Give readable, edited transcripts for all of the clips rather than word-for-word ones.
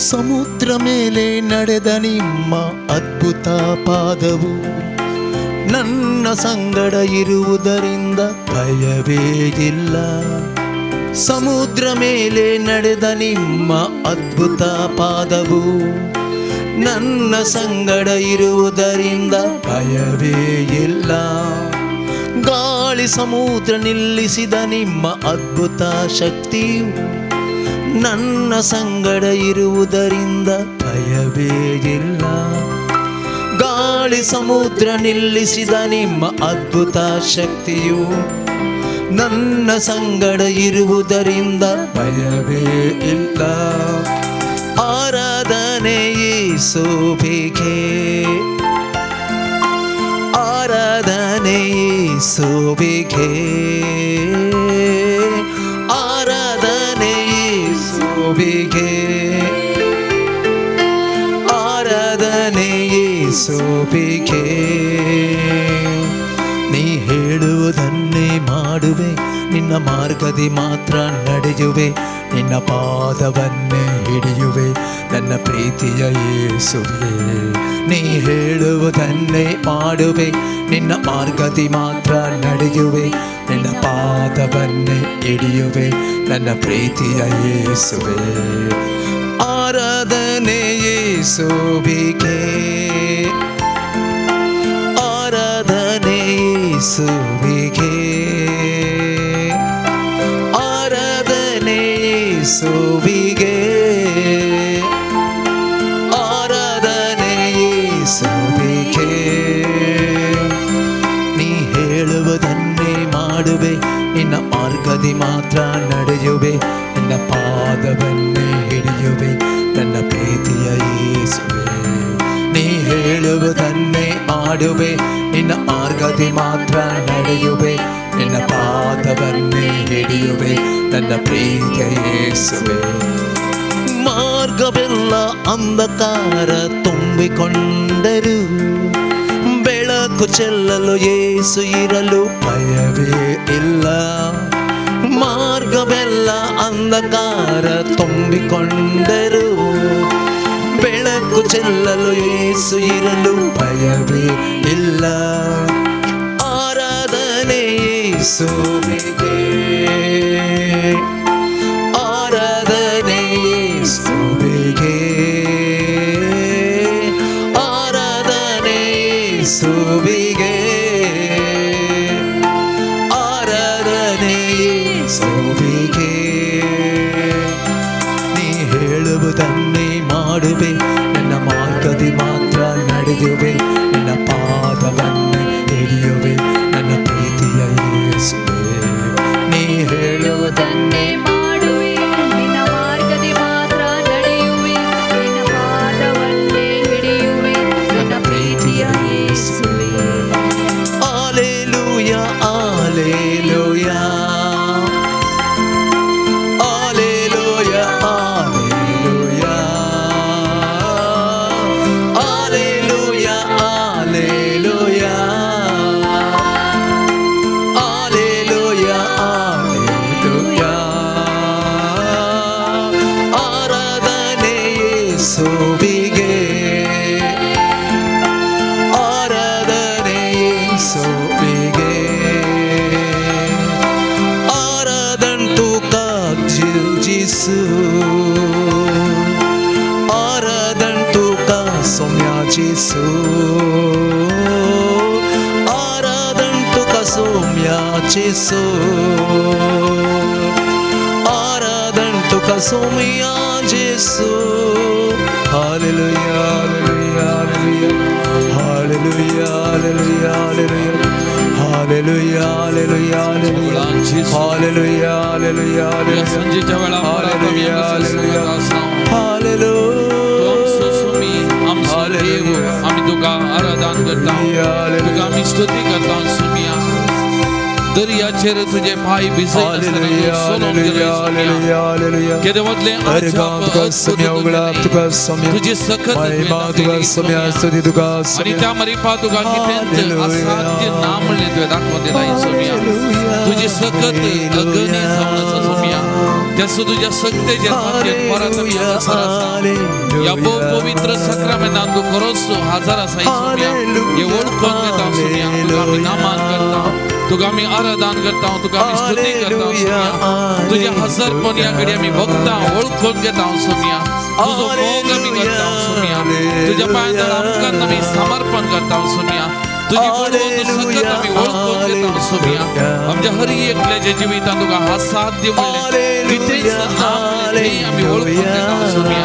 ಸಮುದ್ರ ಮೇಲೆ ನಡೆದ ನಿಮ್ಮ ಅದ್ಭುತ ಪಾದವು ನನ್ನ ಸಂಗಡ ಇರುವುದರಿಂದ ಭಯವೇ ಇಲ್ಲ. ಸಮುದ್ರ ಮೇಲೆ ನಡೆದ ನಿಮ್ಮ ಅದ್ಭುತ ಪಾದವು ನನ್ನ ಸಂಗಡ ಇರುವುದರಿಂದ ಭಯವೇ ಇಲ್ಲ. ಗಾಳಿ ಸಮುದ್ರ ನಿಲ್ಲಿಸಿದ ನಿಮ್ಮ ಅದ್ಭುತ ಶಕ್ತಿಯು ನನ್ನ ಸಂಗಡ ಇರುವುದರಿಂದ ಭಯವೇ ಇಲ್ಲ. ಗಾಳಿ ಸಮುದ್ರ ನಿಲ್ಲಿಸಿದ ನಿಮ್ಮ ಅದ್ಭುತ ಶಕ್ತಿಯು ನನ್ನ ಸಂಗಡ ಇರುವುದರಿಂದ ಭಯವೇ ಇಲ್ಲ. ಆರಾಧನೆ ಯೇಸುವಿಗೆ, ಆರಾಧನೆ ಯೇಸುವಿಗೆ, ಆರಾಧನೆ ಯೇಸುವಿಗೆ, ಆರಾಧನೆ ಯೇಸುವಿಗೆ. ನೀ ಹೇಳುವುದನ್ನೇ ಮಾಡುವೆ, ನಿನ್ನ ಮಾರ್ಗದಿ ಮಾತ್ರ ನಡೆಯುವೆ, ನಿನ್ನ ಪಾದವನ್ನೇ ಹಿಡಿಯುವೆ, ನನ್ನ ಪ್ರೀತಿಯ ಯೇಸುವೆ. ನೀ ಹೇಳುವುದನ್ನೇ ಮಾಡುವೆ, ನಿನ್ನ ಮಾರ್ಗದಿ ಮಾತ್ರ ನಡೆಯುವೆ, ನಿನ್ನ ಪಾದವನ್ನೇ ಹಿಡಿಯುವೆ, ನನ್ನ ಪ್ರೀತಿಯ ಯೇಸುವೆ. ಆರಾಧನೆ ಯೇಸುವಿಗೆ, ಆರಾಧನೆ ಯೇಸುವಿಗೆ, ಆರಾಧನೆ ಯೇಸುವಿಗೆ, ಆರಾಧನೆ ಯೇಸುವಿಗೆ. ನೀ ಹೇಳುವುದನ್ನೇ ಮಾಡುವೆ, ನಿನ್ನ ಮಾರ್ಗದಿ ಮಾತ್ರ ನಡೆಯುವೆ, ನಿನ್ನ ಪಾದವನ್ನೇ ಹಿಡಿಯುವೆ, ನನ್ನ ಪ್ರೀತಿಯ ಯೇಸುವೆ. ನೀ ಹೇಳುವುದನ್ನೇ ಮಾಡುವೆ, ನಿನ್ನ ಮಾರ್ಗದಿ ಮಾತ್ರ ನಡೆಯುವೆ, ನಿನ್ನ ಪಾದವನ್ನೇ ಹಿಡಿಯುವೆ, ನನ್ನ ಪ್ರೀತಿಯ ಯೇಸುವೆ. ಮಾರ್ಗವೆಲ್ಲ ಅಂಧಕಾರ ತುಂಬಿಕೊಂಡರು, ಬೆಳಕು ಚೆಲ್ಲಲು ಯೇಸು ಇರಲು ಭಯವೇ ಇಲ್ಲ. ಮಾರ್ಗವೆಲ್ಲ ಅಂಧಕಾರ ತುಂಬಿಕೊಂಡರು, ಬೆಳಕು ಚೆಲ್ಲಲು ಯೇಸು ಇರಲು ಭಯವೇ ಇಲ್ಲ. ಆರಾಧನೆ ಯೇಸುವಿಗೆ, ಆರಾಧನೆ ಯೇಸುವಿಗೆ, ಆರಾಧನೆ ಯೇಸುವಿಗೆ, ಆರಾಧನೆ ಯೇಸುವಿಗೆ. ನೀ ಹೇಳುವುದನ್ನೇ ಮಾಡುವೆ, ನನ್ನ ಮಾರ್ಗದಿ ಮಾತ್ರ ನಡೆಯುವೆ, ನಿನ್ನ ಪಾದವನ್ನೇ ಹಿಡಿಯುವೆ, ನನ್ನ ಪ್ರೀತಿಯ ಯೇಸುವೆ. ನೀ ಹೇಳುವುದನ್ನೇ ಹೇಳುವುದನ್ನೇ ಮಾಡುವೆ, ನಿನ್ನ ಮಾರ್ಗದಿ ಮಾತ್ರ ನಡೆಯುವೆ, ನಿನ್ನ ಪಾದವನ್ನೇ ಹಿಡಿಯುವೆ, ನನ್ನ ಪ್ರೀತಿಯ ಯೇಸುವೆ. Alleluia, alleluia, alleluia, alleluia, alleluia, alleluia, alleluia, alleluia. ಆರಾಧನೆ ಯೇಸುವಿಗೆ, ಆರಾಧನೆ ಯೇಸುವಿಗೆ. ಆರಾಧಂಟು Jesu, ಆರಾಧಂಟು ಕಾ ಸೌಮ್ಯ Jesu, ಆರಾಧಂಟು ಕಾ ಸೌಮ್ಯ Jesu, ಆರಾಧಂಟು ಕಾ ಸೌಮ್ಯ Jesu. Hallelujah, hallelujah, hallelujah, hallelujah, hallelujah, hallelujah, hallelujah, hallelujah, या संजेच्या वेळा Hallelujah, hallelujah. तूं आमचो सुमी, आमचो देव. आमी तुका आराधन करता, तुका आमी स्तुती करता. सुमिया, दर्याचेर तुझे पांय भिजय चलोन गेले सुमिया. केदे वतले अरे गांव तुका सम्या उगडा तुका सम्या तुझी सखत महिमा तुका सम्या स्तुती तुका आणि सम्या. त्या मरिपा तुका कितेंच असाध्य ना म्हणलें तुवें दाखोवन दिलां सुमिया. तुझी सकत अगणी जावन आसा सुमिया. त्यासो तुज्या सक्तेचेर खातीर परत आमी हांगासर आसा. ह्या भोव पवित्र साक्रामेंतान तूं खरोच हाजर आसा सोम्या. हे वळखून घेता सोम्या. तुका आमी नामान करता, तुका आमी आराधन करता, तुका आमी स्तुती करता सोम्या. तुज्या हजरपण ह्या घडी आमी भोगता, वळखून घेता सोम्या. तुजो मोग आमी करता सोम्या. तुज्या पांयां आमकां आमी समर्पण करता सोम्या. तुजी बळवंत सकत आमी वळखून घेता सोम्या. आमच्या हर एकल्याच्या जिवितांत तुका असाध्य म्हणलें कितेंच ना म्हणलें तें आमी वळखून घेता सोम्या.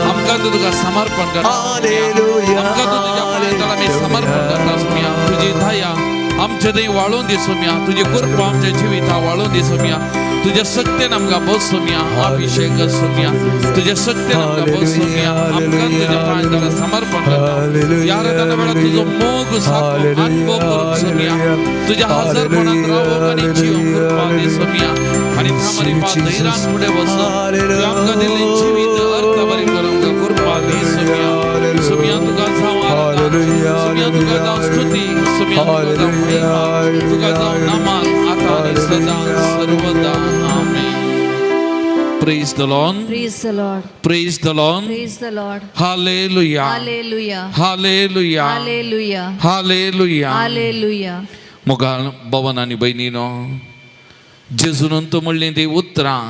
आमकां तूं तुका समर्पण करता, आमकां तूं तुज्या पांयां आमी समर्पण करता सोम्या. तुजी दया आमचे थंय वाळोवन दी सोम्या. तुजी कृपा आमच्या जिविता वाळोवन दी सोम्या. तुज्या सक्तेन आमकां बस सोम्या, अभिषेक सोम्या. तुज्या सक्तेन आमकां बस सोम्या. आमकां तुज्या पांयां समर्पण करता. ह्या आराधना वेळार तुजो मोग सारको अनुभव करूंक सोम्या. तुज्या हजरपणांत रावूंक आनी जिवंक कृपा दी सोम्या. आनी थामारी पांच धैर्यान फुडें वचून तुवें आमकां दिल्लें जिवीत अर्थभरीत करूंक कृपा दी सोम्या. सोम्या तुका जावं आराधना, सोम्या तुका जावं स्तुती, सोम्या तुका जावं महिमा, तुका जावं नमन आतां आनी सदां सर्वदा. आमेन. Praise the Lord. Praise the Lord. Praise the Lord. Praise the Lord. Hallelujah. Hallelujah. Hallelujah. Hallelujah. Hallelujah. Hallelujah. मोगाळ भवन आनी भयणीनो, जेजून तो म्हणलीं ती उतरां,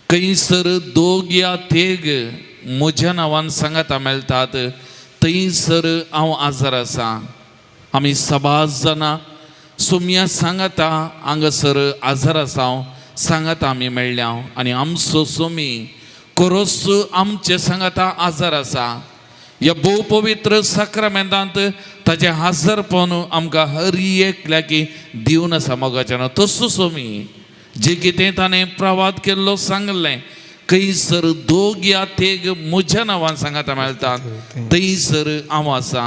खंयसर दोग या तेग म्हज्या नांवान सांगाता मेळटात थंयसर हांव आजार आसा. आमी सबाज जाणां सोम्या सांगाता हांगासर आजार आसा हांव सांगाता आमी मेळ्ळ्या. आनी आमचो सोमी खरोच आमचे सांगाता आजार आसा. ह्या भोव पवित्र साक्रामेंतांत ताचें हाजरपण आमकां हर एकल्याकी दिवन आसा मोगाच्यान. तसो सोमी जे कितें ताणें प्रवाद केल्लो सांगलें, खंयसर दोग या तेग म्हज्या नांवान सांगाता मेळटात थंयसर हांव आसा.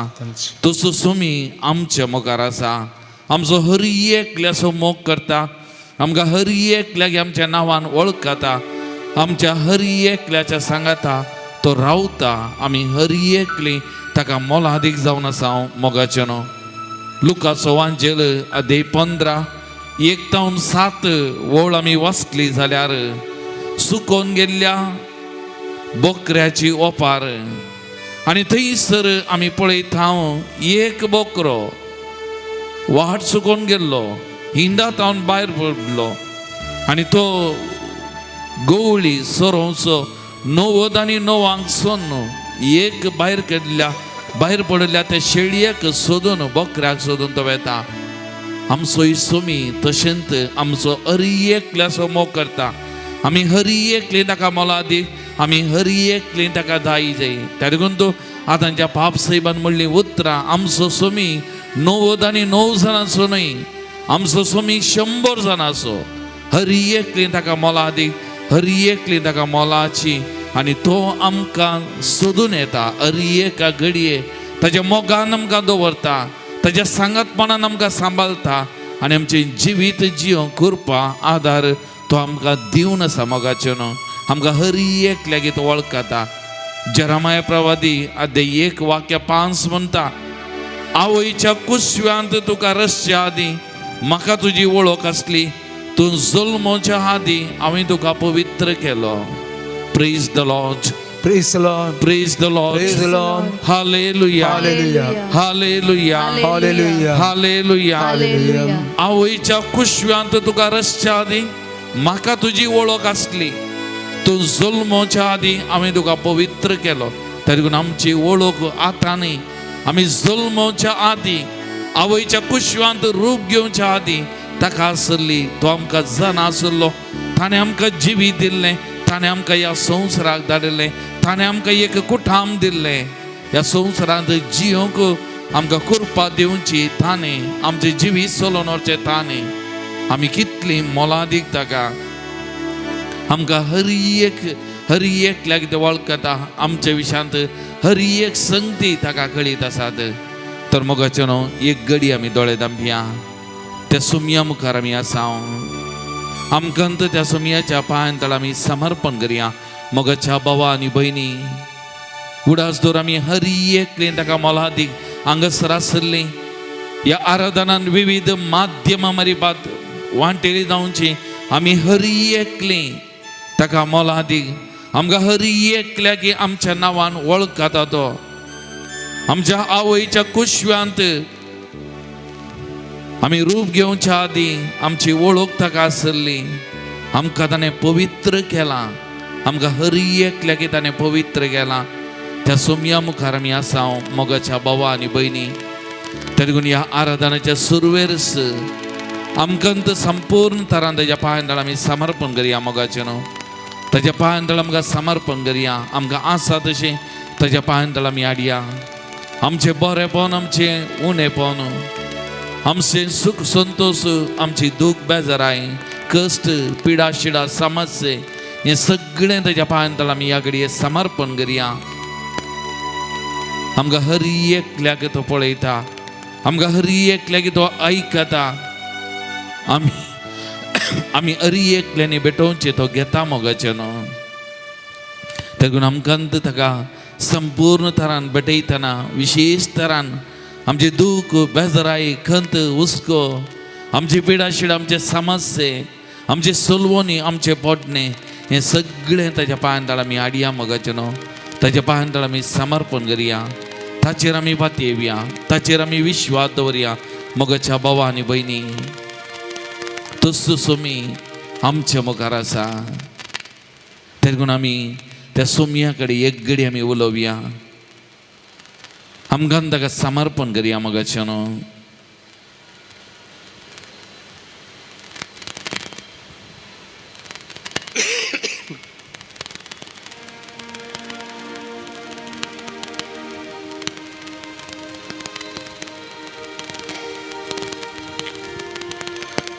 तसो सोमी आमच्या मुखार आसा. आमचो हर एकल्याचो मोग करता. आमकां हर एकल्याक आमच्या नांवान वळखता. आमच्या हर एकल्याच्या सांगाता तो रावता. आमी हर एकली ताका मोलादीक जावन आसा हांव मोगाचें न्हू. लुकाचो वांजेल अध्याय 15 1-7 वळ आमी वाचली जाल्यार सुकोवन गेल्ल्या बोकऱ्याची ओपार. आनी थंयसर आमी पळयता एक बोकरो वाट सुकोवन गेल्लो, हिंडा तावन भायर पडलो आनी तो गवळी सोरोवचो 99 सोन्न एक भायर काडल्या, भायर पडिल्ल्या त्या शेळयेक सोदून, बोकऱ्याक सोदून तो वेता. आमचो सोमी तशेंच आमचो हर एकल्याचो मोग करता. आमी हर एकली ताका मोलादीक, आमी हर एकली ताका जाय जाय. त्या देखून तो आतांच्या पाप साहेबान म्हणली उतरां, आमचो सोमी 99 जाणांचो न्हय, आमचो सोमी 100 जाणांचो. हर एकली ताका मोलादीक, हर एकली ताका मोलाची. आनी तो आमकां सोदून येता हर एका घडये. ताच्या मोगान आमकां दवरता, ताच्या सांगातपणान आमकां सांबाळटा आनी आमचें जिवीत जियोंक कृपा आदार तो आमकां दिवन आसा मोगाचें न्हू. आमकां हर एकल्याक तो वळखता. जेरामाया प्रवादी अध्याय 1:5 म्हणटा, आवयच्या कुसव्यांत तुका रसच्या आदीं म्हाका तुजी वळख आसली, तूं जल्मोच्या आदीं हांवें तुका पवित्र केलो. Praise the Lord. Praise the Lord. Praise the Lord. Praise the Lord. Hallelujah. Hallelujah. Hallelujah. Hallelujah. Hallelujah. Hallelujah. आवयच्या कुशव्यांत तुका रसच्या आदीं म्हाका तुजी वळख आसली, तूं जल्मोच्या आदीं हांवें तुका पवित्र केलो. त्या देखून आमची वळख आतां न्ही, आमी जल्मोच्या आदीं आवयच्या कुशव्यांत रूप घेवच्या आदीं ताका आसली. तो आमकां जाणा आसलो, ताणें आमकां जिवीत दिल्लें, ताणें आमकां ह्या संवसाराक धाडिल्लें, ताणें आमकां एक कुठाम दिल्लें. ह्या संवसारांत जियोंक आमकां कृपा दिवची ताणें, आमचें जिवीत चलोवन व्हरचें ताणें. आमी कितलीं मोलादीक ताका. आमकां हर एकल्याक ते वळखता. आमच्या विशयांत हर एक संगती ताका कळीत आसात. तर मोगाचें न्हू एक गडी आमी दोळे दांपया, त्या सुमया मुखार आमी आसा. आमकां त्या सुमयाच्या पांयां तळ आमी समर्पण करया. मोगाच्या भावा आनी भयणी, उडास दवर आमी हर एकले ताका मोलादीक हांगासर आसली. ह्या आराधनान विविध माध्यमां मरिबात वांटेली जावची. आमी हर एकली ताका मोलादीक आमकां हर एकल्याक आमच्या नांवान वळखता तो. आमच्या आवयच्या कुशव्यांत आमी रूप घेवच्या आदीं आमची वळख ताका आसली. आमकां ताणें पवित्र केलां, आमकां हर एकल्याक ताणें पवित्र केलां. त्या सोमया मुखार आमी आसा मोगाच्या भावा आनी भयणी. देखून ह्या आराधनाच्या सुरवेरच आमकां संपूर्ण तरान ताज्या पांयांतळ आमी समर्पण करया मोगाचें न्हू. ताज्या पांयांतळ आमकां समर्पण करया. आमकां आसा तशें ताज्या पांयांतळ आमी हाडया. आमचें बरेंपण, आमचें उणेपण, आमचें सूख संतोश, आमची दूख बेजाराय, कश्ट, पिडा शिडा, समस्ये हें सगळें ताज्या पांयांतळ आमी ह्या घडये समर्पण करया. आमकां हर एकल्याक तो पळयता, आमकां हर एकल्याक तो आयकता. आमी आमी हर एकल्यांनी भेटोवचें तो घेता मोगाचें न्हू. देखून आमकां ताका संपूर्ण तरान भेटयतना विशेश तरान आमचें दूख, बेजाराय, खंत, हुस्को, आमची पिडाशीड, आमचे समस्ये, आमचे सोलवणी, आमचें पोटणें हें सगळें ताज्या पांयांतळ आमी हाडया मोगाचें न्हू. ताज्या पांयांतळ आमी समर्पण करया. ताचेर आमी पातयेवया, ताचेर आमी विश्वास दवरया मोगाच्या भावा आनी भयणी. तसो सोमी आमच्या मुखार आसा. देखून आमी त्या सोमया कडेन एक घडी आमी उलोवया. आमकां ताका समर्पण करया मोगाचें न्हू.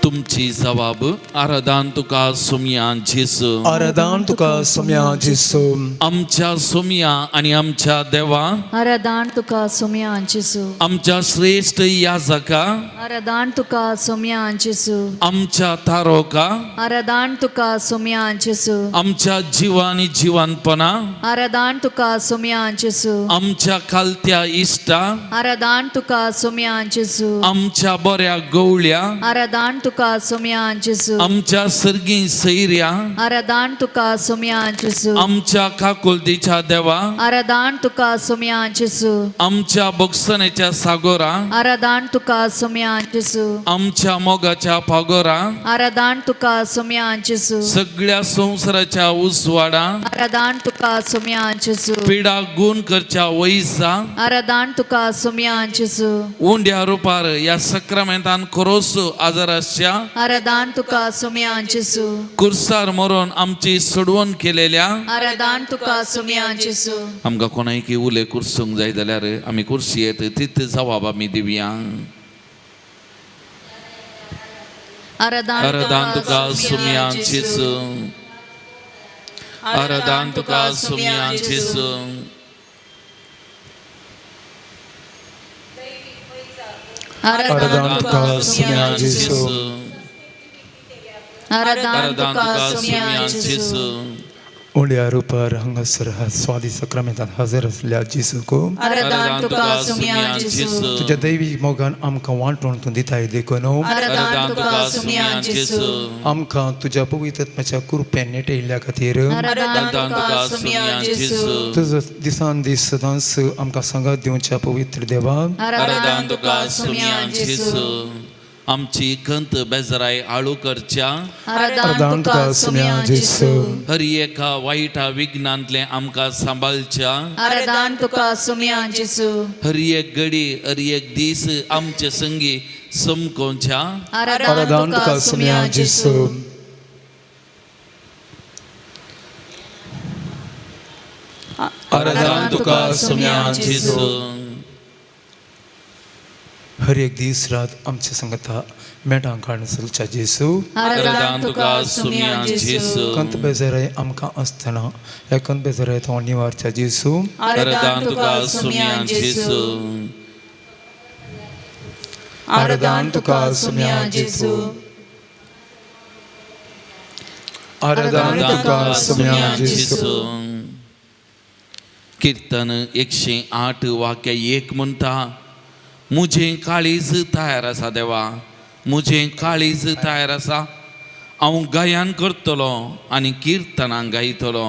तुमची जवाब आराधन तुका सोमया जेसू. आराधन तुका सोमया जेसू. आमच्या सोमया आनी आमच्या देवा. आराधन तुका सोमया जेसू. आमच्या श्रेश्ठ याजका. आराधन तुका सोमया जेसू. आमच्या तारोका. आराधन तुका सोमया जेसू. आमच्या जिवा आनी जिवानपणा. आराधन तुका सोमया जेसू. आमच्या खालत्या इश्टा. आराधन तुका सोमया जेसू. आमच्या बऱ्या गवळ्या. आराधन तुका सोमया जेसू. आमच्या सर्गी सैर्या. आराधन तुका सोमया जेसू. आमच्या काकुलतीच्या देवा. आराधन तुका सोमया जेसू. आमच्या बोगसण्याच्या सागोरा. आराधन तुका सोमया जेसू. आमच्या मोगाच्या पागोरा. आराधन तुका सोमया जेसू. सगळ्या संवसाराच्या उजवाडा. आराधन तुका सोमया जेसू. पिडा गुण करच्या वैसा. आराधन तुका सोमया जेसू. उंड्या रुपार ह्या सक्रामेंतान खोरोस आजाराच्या. आराधन तुका सोमया जेसू. कुर्सार मरून आमची सोडवण केलेल्या. आराधन तुका सोमया जेसू. आमकां कोणायकी उले कुर्सूंक जाय जाल्यार आमी कुर्सी येत तित जवाब आमी दिवया. आराधन तुका सोमया जेसू. आराधन तुका सोमया जेसू. आराधन तुका सोमया जेसू. आराधन तुका सोमया जेसू. उंड्या रुपार हांगासर स्वादी सक्रामेंतान हजर आसल्या जेसूक. आराधन तुका सोमया जेसू. तुज्या दैवीक मोगान आमकां वांटून तूं दिताय देखून आराधन तुका सोमया जेसू. आमकां तुज्या पवित्रत्माच्या कृपेन नेटयल्ल्या खातीर आराधन तुका सोमया जेसू. तुजो दिसान दीस सदांच आमकां सांगात दिवच्या पवित्र देवा. आराधन तुका सोमया जेसू. आमची खंत बेजराय आळू करच्या. आराधन तुका सोमया जेसू. हर एका वायटा विघ्नांतलें आमकां सांबाळच्या. आराधन तुका सोमया जेसू. हर एक घडी हर एक दीस आमचे संगी समकोवच्या. आराधन तुका सोमया जेसू. आराधन तुका सोमया जेसू. हर एक दीस रात आमच्या संगता मेटां काडून चलच्या जेसू. आराधन तुका सोमया जेसू. कंत बेजाराय आमकां आसतना ह्या कंत बेजाराय तो निवारच्या जेसू. आराधन तुका सोमया जेसू. आराधन तुका सोमया जेसू. आराधन तुका सोमया जेसू. कीर्तन 108 वाक्य 1 म्हणटा, मुझें काळीज तयार आसा देवा, मुझें काळीज तयार आसा, हांव गायन करतलो आनी किर्तनां गायतलो.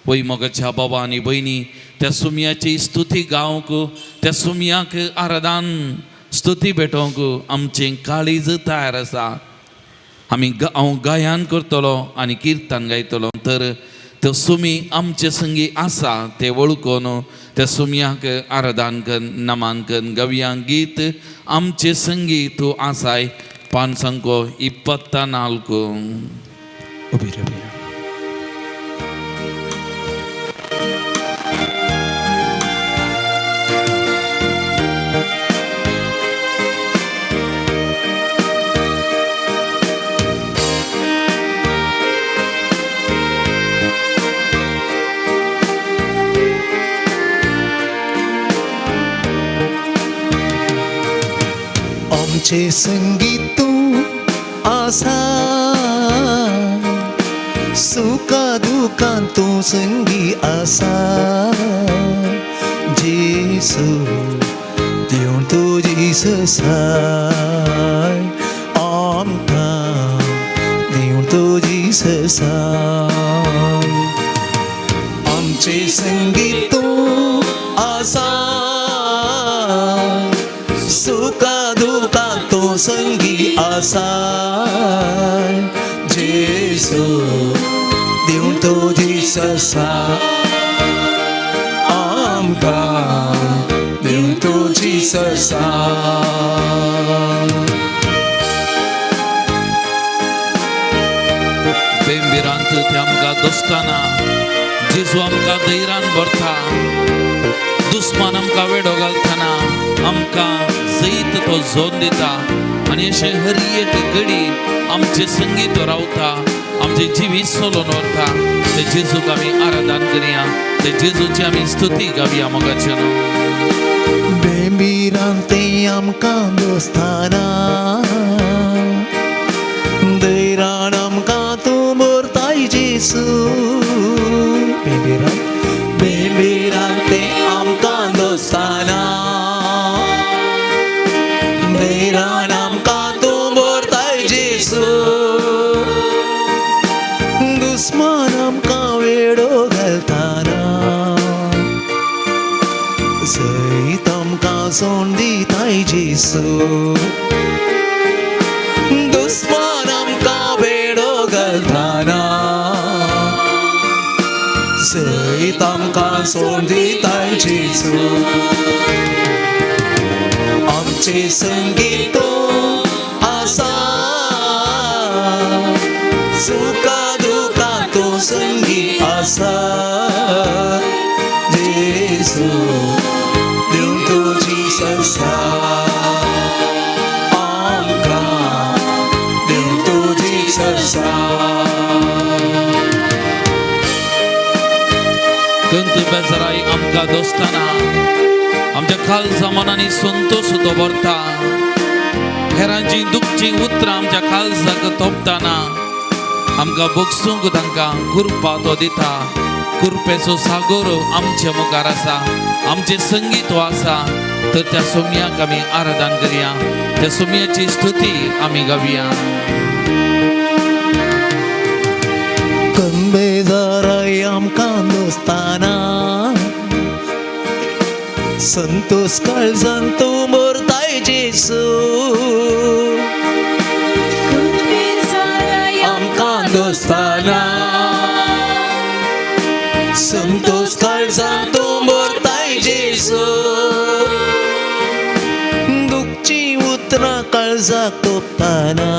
वय मोगाच्या बाबा आनी भयणी, त्या सुमयाची स्तुती गावंक, त्या सुमयाक आराधन स्तुती भेटोवंक आमचें काळीज तयार आसा. आमी हांव गायन करतलो आनी किर्तन गायतलो. तर त्यो सुमी आमचे संगी आसा ते वळखून त्या सुमयाक आराधन कन्न नमान कन्न गवया गीत आमचे संगी तूं आसाय. 524. उबी रावया. आमचे संगीत तूं आसा, सुखा दुखान तूं संगी आसा. जेसू दिवन तुजी ससाय आमकां, दिवन तुजी ससाय. आमचे संगीत तूं आसा, सुखा दुखान तूं संगी आसा. जेसू दिवन तुजी ससाय आमकां, दिवन तुजी ससाय. बेंबिरांत ते आमकां दोस्ताना जेजू आमकां धैर्यान भरता. दुस्मान आमकां वेडो घालतना आमकां जैत तो जोन दिता आनी अशें हर एक घडी आमचे संगीत रावता, आमचें जिवीत सोलोवन व्हरता. ते जेजूक आमी आराधन करया, ते जेजूची आमी स्तुती गावया मोगाच्यान. बेंबिरांत आमकां दोस्ताना, धैर्यान आमकां तूं भरताय जेसू. बेंबिरांत आमकां दोस्ताना, धैर्यान आमकां तूं भरताय जेसू. दुस्मान आमकां वेडो घालताना, जैत आमकां सोड दिताय जेसू. दुस्मान आमकां वेडो घालताना, जैत आमकां सोड दिताय जेसू. आमचे संगीत तूं आसा, सुखा दुखान तूं संगी आसा. जेसू दिवन तुजी ससाय आमकां, दिवन तुजी ससाय. कंत बेजाराय आमकां दोस्ताना आमच्या खालसा मनांनी संतोश तो भरता. हेरांची दुखची उतरां आमच्या खालसाक तोपताना आमकां बगसूंक तांकां कृपा तो दिता. कृपेचो सागर आमचे मुखार आसा, आमचें संगीत हो आसा. तर त्या सोमयाक आमी आराधन करया, त्या सोमयाची स्तुती आमी गावया. कंबेजाराय आमकां दोस्ताना, संतोष काळजान तूं भरताय जेसू. आमकां दोस्ताना, संतोष काळजान तूं भरताय जेसू. दुखची उतरां काळजाक तोपताना,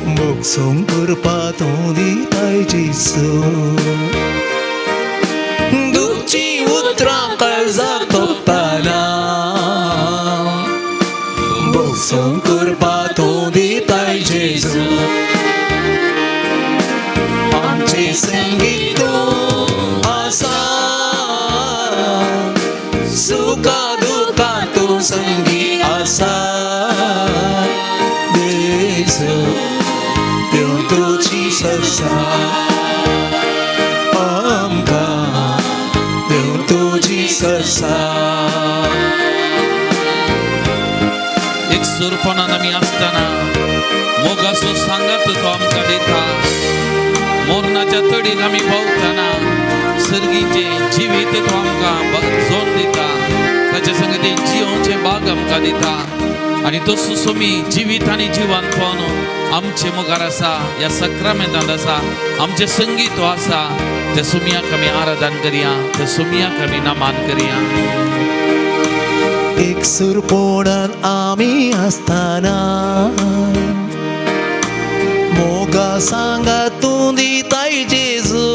मोगसूंक कृपा तूं दिताय जेसू. दुखची उतरां काळजाक तोपताना, मोगसूंक कृपा तूं दिताय जेसू. आमचे संगीत तूं आसा, सुखा दुखान तूं संगी आसा. जेसू दिवन तुजी ससाय आमकां, दिवन तुजी ससाय. एक सुरपणान आमी आसतना मोगाचो सांगात तो आमकां दिता. मोरनाच्या तडीक आमी पावतना सर्गीचें जिवीत तो आमकां जोन दिता. ताच्या संगती जियोवचें बाग आमकां दिता आनी तसो सोमी जिवीत आनी जिवानपण आमचे मुखार आसा. ह्या सक्रामेंतांत आसा आमचें संगीत हो आसा. त्या सुमयाक आमी आराधन करया, त्या सुमयाक आमी नमान करया. एक सुरपोणान आमी आसतना मोगा सांगा तूं दिताय जेजू.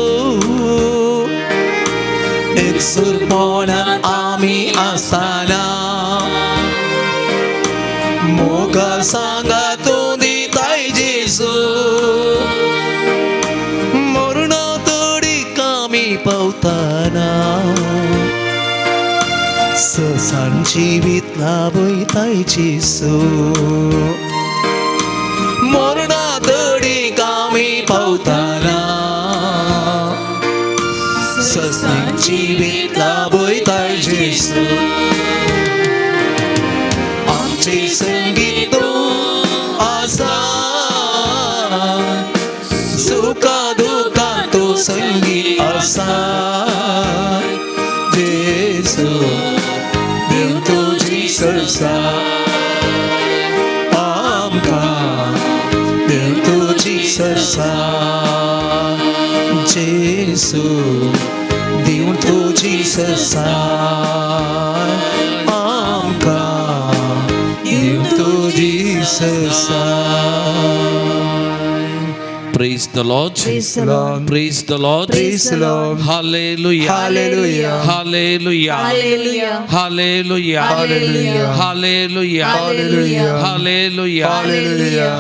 एक सुरपोणान आमी आसतना मोगा सांगा तूं दिताय जेजू. मरणा तडीक आमी पावतना ससान जिवीत लाभयताय जेजू. मरणा तडीक आमी पावतना ससान जिवीत लाभयताय जेजू. आमचे संगीत तूं आसा, सुखा दुखां तूं संगी आसा. जेजू देव तुजी सरसाय आमकां, देव तुजी सरसाय. जेजू देव तुजी सरसाय आमकां, देव तुजी सरसाय. Praise the Lord. Praise the Lord. Praise the Lord. Praise the Lord. Hallelujah. Hallelujah. Hallelujah. Hallelujah. Hallelujah. Hallelujah. Hallelujah. Hallelujah. Hallelujah.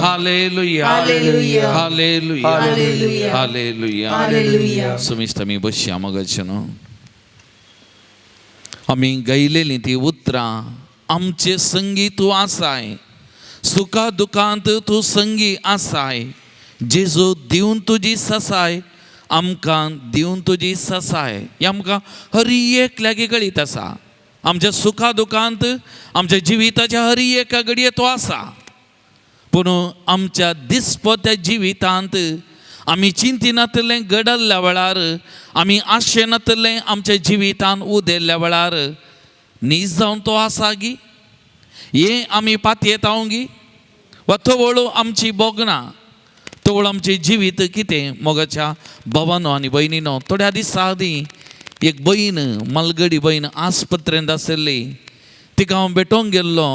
Hallelujah. Hallelujah. Hallelujah. Hallelujah. Hallelujah. Hallelujah. Hallelujah. सुमिस्त आमी बसया मगाचे न्हू. आमी गायलेलीं ती उतरां आमचें संगी तूं आसाय, सुखा दुखांत तूं संगी आसाय. जेजू दिवन तुजी ससाय आमकां, दिवन तुजी ससाय. हें आमकां हर एकल्याक कळीत आसा. आमच्या सुखा दुखांत आमच्या जिविताच्या हर एका घडये तो आसा. पूण आमच्या दिसपत्या जिवितांत आमी चिंतिनातलें घडल्ल्या वेळार, आमी आशेनातलें आमच्या जिवितांत उदेल्ल्या वेळार नीज जावन तो आसा गी, हें आमी पातयेता गी, वा तवळ आमची भोगना, तवळ आमचें जिवीत कितें. मोगाच्या भावानो आनी भयणीनो, थोड्या दिसां आदीं एक भयण, मालगडी भयण आस्पत्रेंत आशिल्ली. तिका हांव भेटोवंक गेल्लो.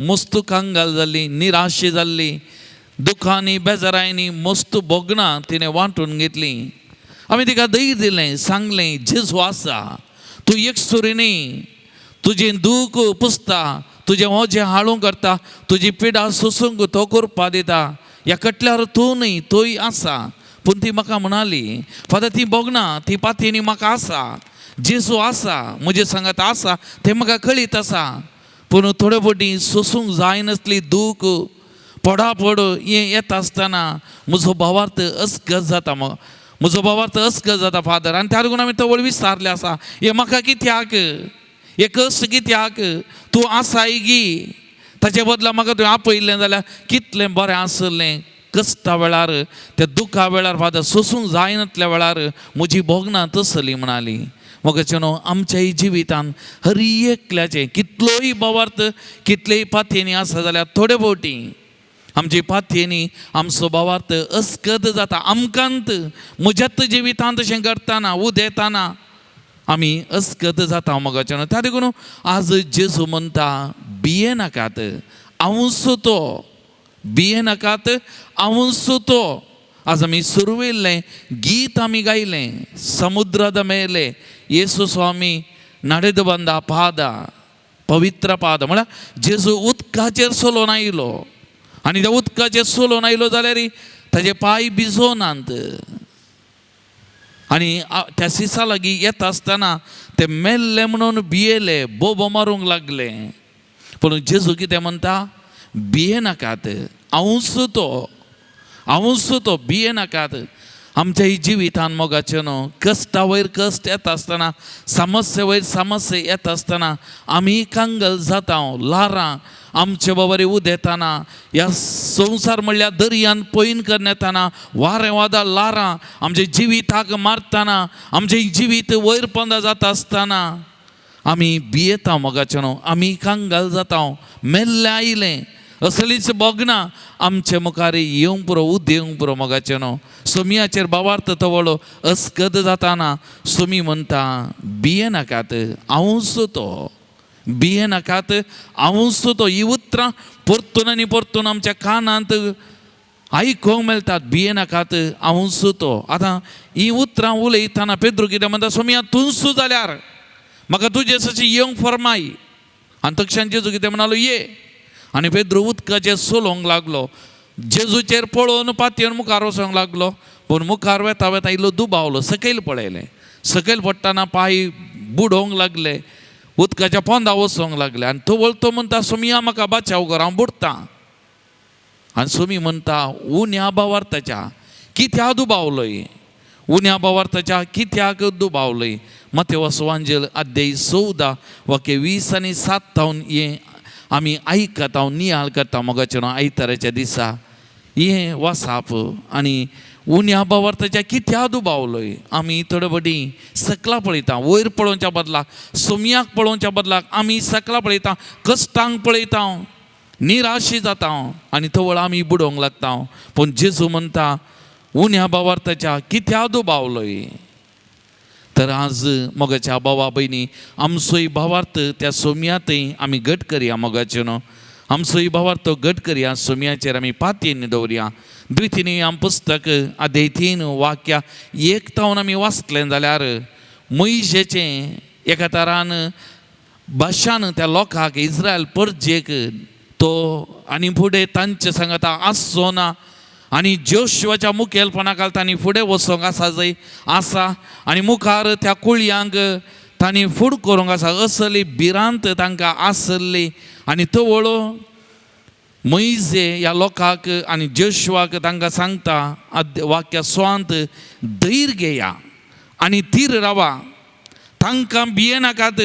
मस्त कंगाल जाल्ली, निराशे जाल्ली, दुखांनी बेजारांनी मस्त भोगणां तिणें वांटून घेतली. आमी तिका धैर्य दिलें, सांगलें जेजू आसा, तूं एकसुरी न्ही, तुजें दूख पुसता, तुजें ओजें हाडूंक करता, तुजी पिडा सोसूंक तो करपा दिता. ह्या कटल्यार तूं न्ही, तूंय आसा. पूण ती म्हाका म्हणाली, फादर ती भोगना, ती पातयेनी म्हाका आसा, जेजू आसा, म्हजे सांगात आसा, तें म्हाका कळीत आसा. पूण थोडे फावटी सोसूंक जायनासली दूख पडापड हें येता आसतना म्हजो भावार्थ अस्कत जाता, म्हजो भावार्थ अस्कत जाता फादर. आनी त्या लागून आमी तवळ विचारलें आसा, हें म्हाका कित्याक, हें कश्ट कित्याक, तूं आसाय गी, ताचे बदला म्हाका तुवें आपयल्लें जाल्यार कितलें बरें आसलें. कश्टा वेळार, त्या दुखा वेळार फादर सोसूंक जायनातल्या वेळार म्हजी भोगणां तसली म्हणाली. मोगाचे न्हू, आमच्याय जिवितान हर एकल्याचें कितलोय भावार्थ, कितलेय पातयेनी आसा जाल्यार थोडे फावटी आमची पातयेनी आमचो भावार्थ अस्कत जाता. आमकांत म्हज्यात जिवितांत तशें घडटाना उदेताना आमी अस्कत जाता मोगाचे न्हू. त्या देखून आज जेजू म्हणटा, भियेनाकात, हांवूच तो, भियेनाकात, हांवूच तो. आज आमी सुरवेल्लें गीत आमी गायलें, समुद्राद मेले येसू स्वामी ನಡೆದು ಬಂದ ಪಾದ पवित्र पाद, म्हळ्यार जेजू उदकाचेर चलोवन आयलो आनी त्या उदकाचेर चलोवन आयलो जाल्यार ताजे पांय भिजोनात. आनी त्या सिसा लागीं येता आसतना ते मेल्ले म्हणून भियेले, बोबो मारूंक लागले. पूण जेजू कितें म्हणटा, भियेनाकात, हांवूच तो, हांवूच तो, भियेनाकात. आमच्या जिवितान मोगाचें न्हू, कश्टा वयर कश्ट येता आसतना, समस्ये वयर समस्या येता आसतना आमी कंगल जाता, ल्हारां आमचे बाबारी उदेताना ह्या संवसार म्हणल्यार दर्यान पयन करण्याताना वारें वादळ लारां आमचे जिविताक मारतना आमचें जिवीत वयर पंदा जाता आसतना आमी भियेता मोगाचें न्हू, आमी कांगाल जाता, मेल्लें आयलें असलीच भोगना आमचे मुखार येवंक पुरो, उदेवंक पुरो मोगाचें न्हू. सोमियाचेर बावार्थ तवळो अस्कद जाताना सोमी म्हणटा भियेनाकात, हांवूच तो, भियेनाकात, हांवूच तो. ही उतरां परतून आनी परतून आमच्या कानांत आयकूंक मेळटात, भियेनाकात, हांवूच तो. आतां ही उतरां उलयतना पेद्रू कितें म्हणटा, सोमिया तूंच जाल्यार म्हाका तुजे सशी येवंक फर्माय. आनी तक्षान जेजू कितें म्हणालो, ये. आनी पेद्रू उदकाचेर चलोवंक लागलो, जेजूचेर पळोवन पातयेन मुखार वचोंक लागलो. पूण मुखार वेता वेता इल्लो दुबावलो, सकयल पळयलें, सकयल पडटना पांय बुडोवंक लागले, उदकाच्या पोंदा वचोंक लागले. आनी तो वळतो म्हणटा, सोमिया म्हाका बाचाव कर, हांव बुडटां. आनी सोमी म्हणटा, उण्या भावार्थाच्या कित्या दुबावलोय, उण्या भावार्थाच्या कित्याक दुबावलोय. मतेवस वांजेल अध्याय 14 वाक्य 20 आनी 7 थावन हें आमी आयकता, नियाळ करता मोगाचें न्हू आयताराच्या दिसा हें वासाप. आनी उण्या भावार्थाच्या कित्या दुबावलोय. आमी थोडे फावटी सकला पळयता, वयर पळोवच्या बदलाक, सोमयाक पळोवच्या बदलाक आमी सकला पळयता, कश्टांक पळयता, निराशी जाता आनी तवळ आमी बुडोवंक लागता. पूण जेजू म्हणटा, उण्या भावार्थाच्या कित्या दुबावलोय. तर आज मोगाच्या भावा भयणी आमचोय भावार्थ त्या सोम्यांतय आमी घट करया मोगाचें न्हू, आमचोय भावार्थ घट करया, सोम्याचेर आमी पातयेन दवरया. द्वितीय आम पुस्तक अध्याय 3 वाक्या 1 थावन आमी वाचलें जाल्यार मोयजेचें एका तरान भाशान त्या लोकांक इस्रायल परजेक तो आनी फुडें तांचे सांगता आसचो ना आनी जोशुआच्या मुखेलपणा खाला तांणी फुडें वचोंक आसा जंय आसा आनी मुखार त्या कुळयांक तांणी फूड करूंक आसा असली भिरांत तांकां आसली. आनी तवळो मोयजे ह्या लोकांक आनी जोशुआक तांकां सांगता वाक्या स्वांत, धैर्य घेया आनी थीर रावा, तांकां भियेनाकात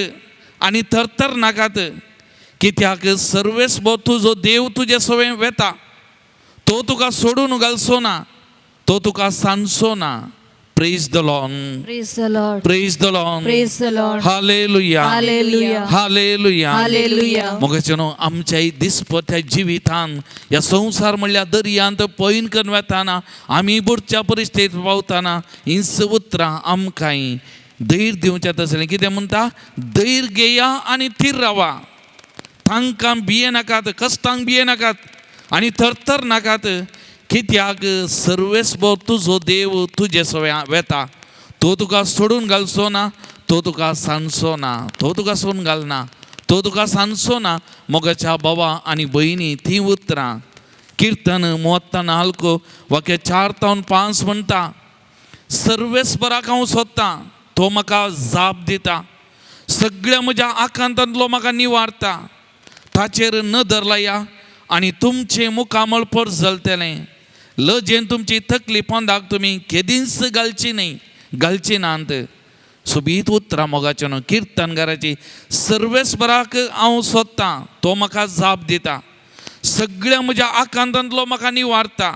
आनी थरथर नाकात, कित्याक सर्वेस्पर तुजो देव तुजे सवें वेता, तो तुका सोडून घालचो ना, तो तुका सांजचो ना. Praise the Lord. Praise the Lord. Praise the Lord. Praise the Lord. Hallelujah. Hallelujah. Hallelujah. Hallelujah. मोगाचें न्हू आमच्या दिसपट्ट्या जिवितान ह्या संवसार म्हणल्यार दर्यांत पयन करून वेताना आमी बुडच्या परिस्थितीत पावतना हींच उतरां आमकां धैर्य दिवचें तसलें. कितें म्हणटा, धैर्य घेया आनी थीर रावा, तांकां भियेनाकात, कश्टांक भियेनाकात आनी थरथर नाकात, कित्याक सर्वेस्पर तुजो देव तुजे सवें वेता, तो तुका सोडून घालचो ना, तो तुका सांजचो ना, तो तुका सोडून घालना, तो तुका सांजचो ना. मोगाच्या भावा आनी भयणी तीं उतरां किर्तन 94 वाक्य 4 थावन 5 म्हणटा, सर्वेस्पराक हांव सोदतां, तो म्हाका जाप दिता, सगळ्या म्हज्या आकांतांतलो म्हाका निवारता, ताचेर नदर लाया आनी तुमचें मुखामळ परजलतलें, लजेन तुमची तकली पोंदाक तुमी केदींच घालची न्हय, घालची नात. सोबीत उतरां मोगाचें न्हू किर्तनकाराची, सर्वेस्पराक हांव सोदतां, तो म्हाका जाप दिता, सगळ्या म्हज्या आकांतांतलो म्हाका निवारता,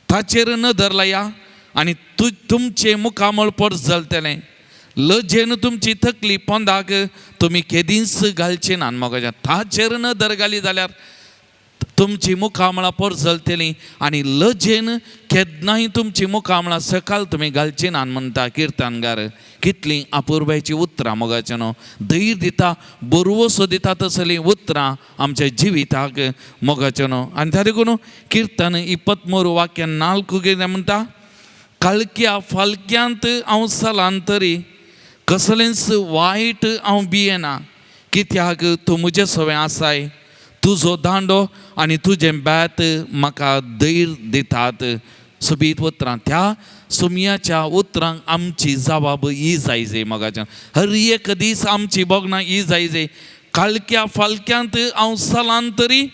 ताचेर नदर लाया आनी तुमचें मुखामळ परजलतलें, लजेन तुमची तकली पोंदाक तुमी केदींच घालची नात. मोगाच्या ताचेर नदर घाली जाल्यार तुमची मुखामळां परजलतलीं आनी लजेन केन्नाय तुमची मुखामळां सकाळ तुमी घालची नात म्हणटा किर्तनकार. कितलीं अपुरबायचीं उतरां मोगाचें न्हू, धैर्य दिता, बरवसो दिता तसलीं उतरां आमच्या जिविताक मोगाचें न्हू. आनी त्या देखून किर्तन 23 वाक्य 4 कितें म्हणटा, काळख्या फालक्यांत हांव चलान तरी कसलेंच वायट हांव भियेना, कित्याक तूं म्हजे सवें आसाय, तुजो दांडो आनी तुजें बेत म्हाका धैर्य दितात. सोबीत उतरां, त्या सोमयाच्या उतरांक आमची जबाब ही जाय जाय मोगाच्यान, हर एक दीस आमची भोगणां ही जाय जाय. काळख्या फालक्यांत हांव चलान तरी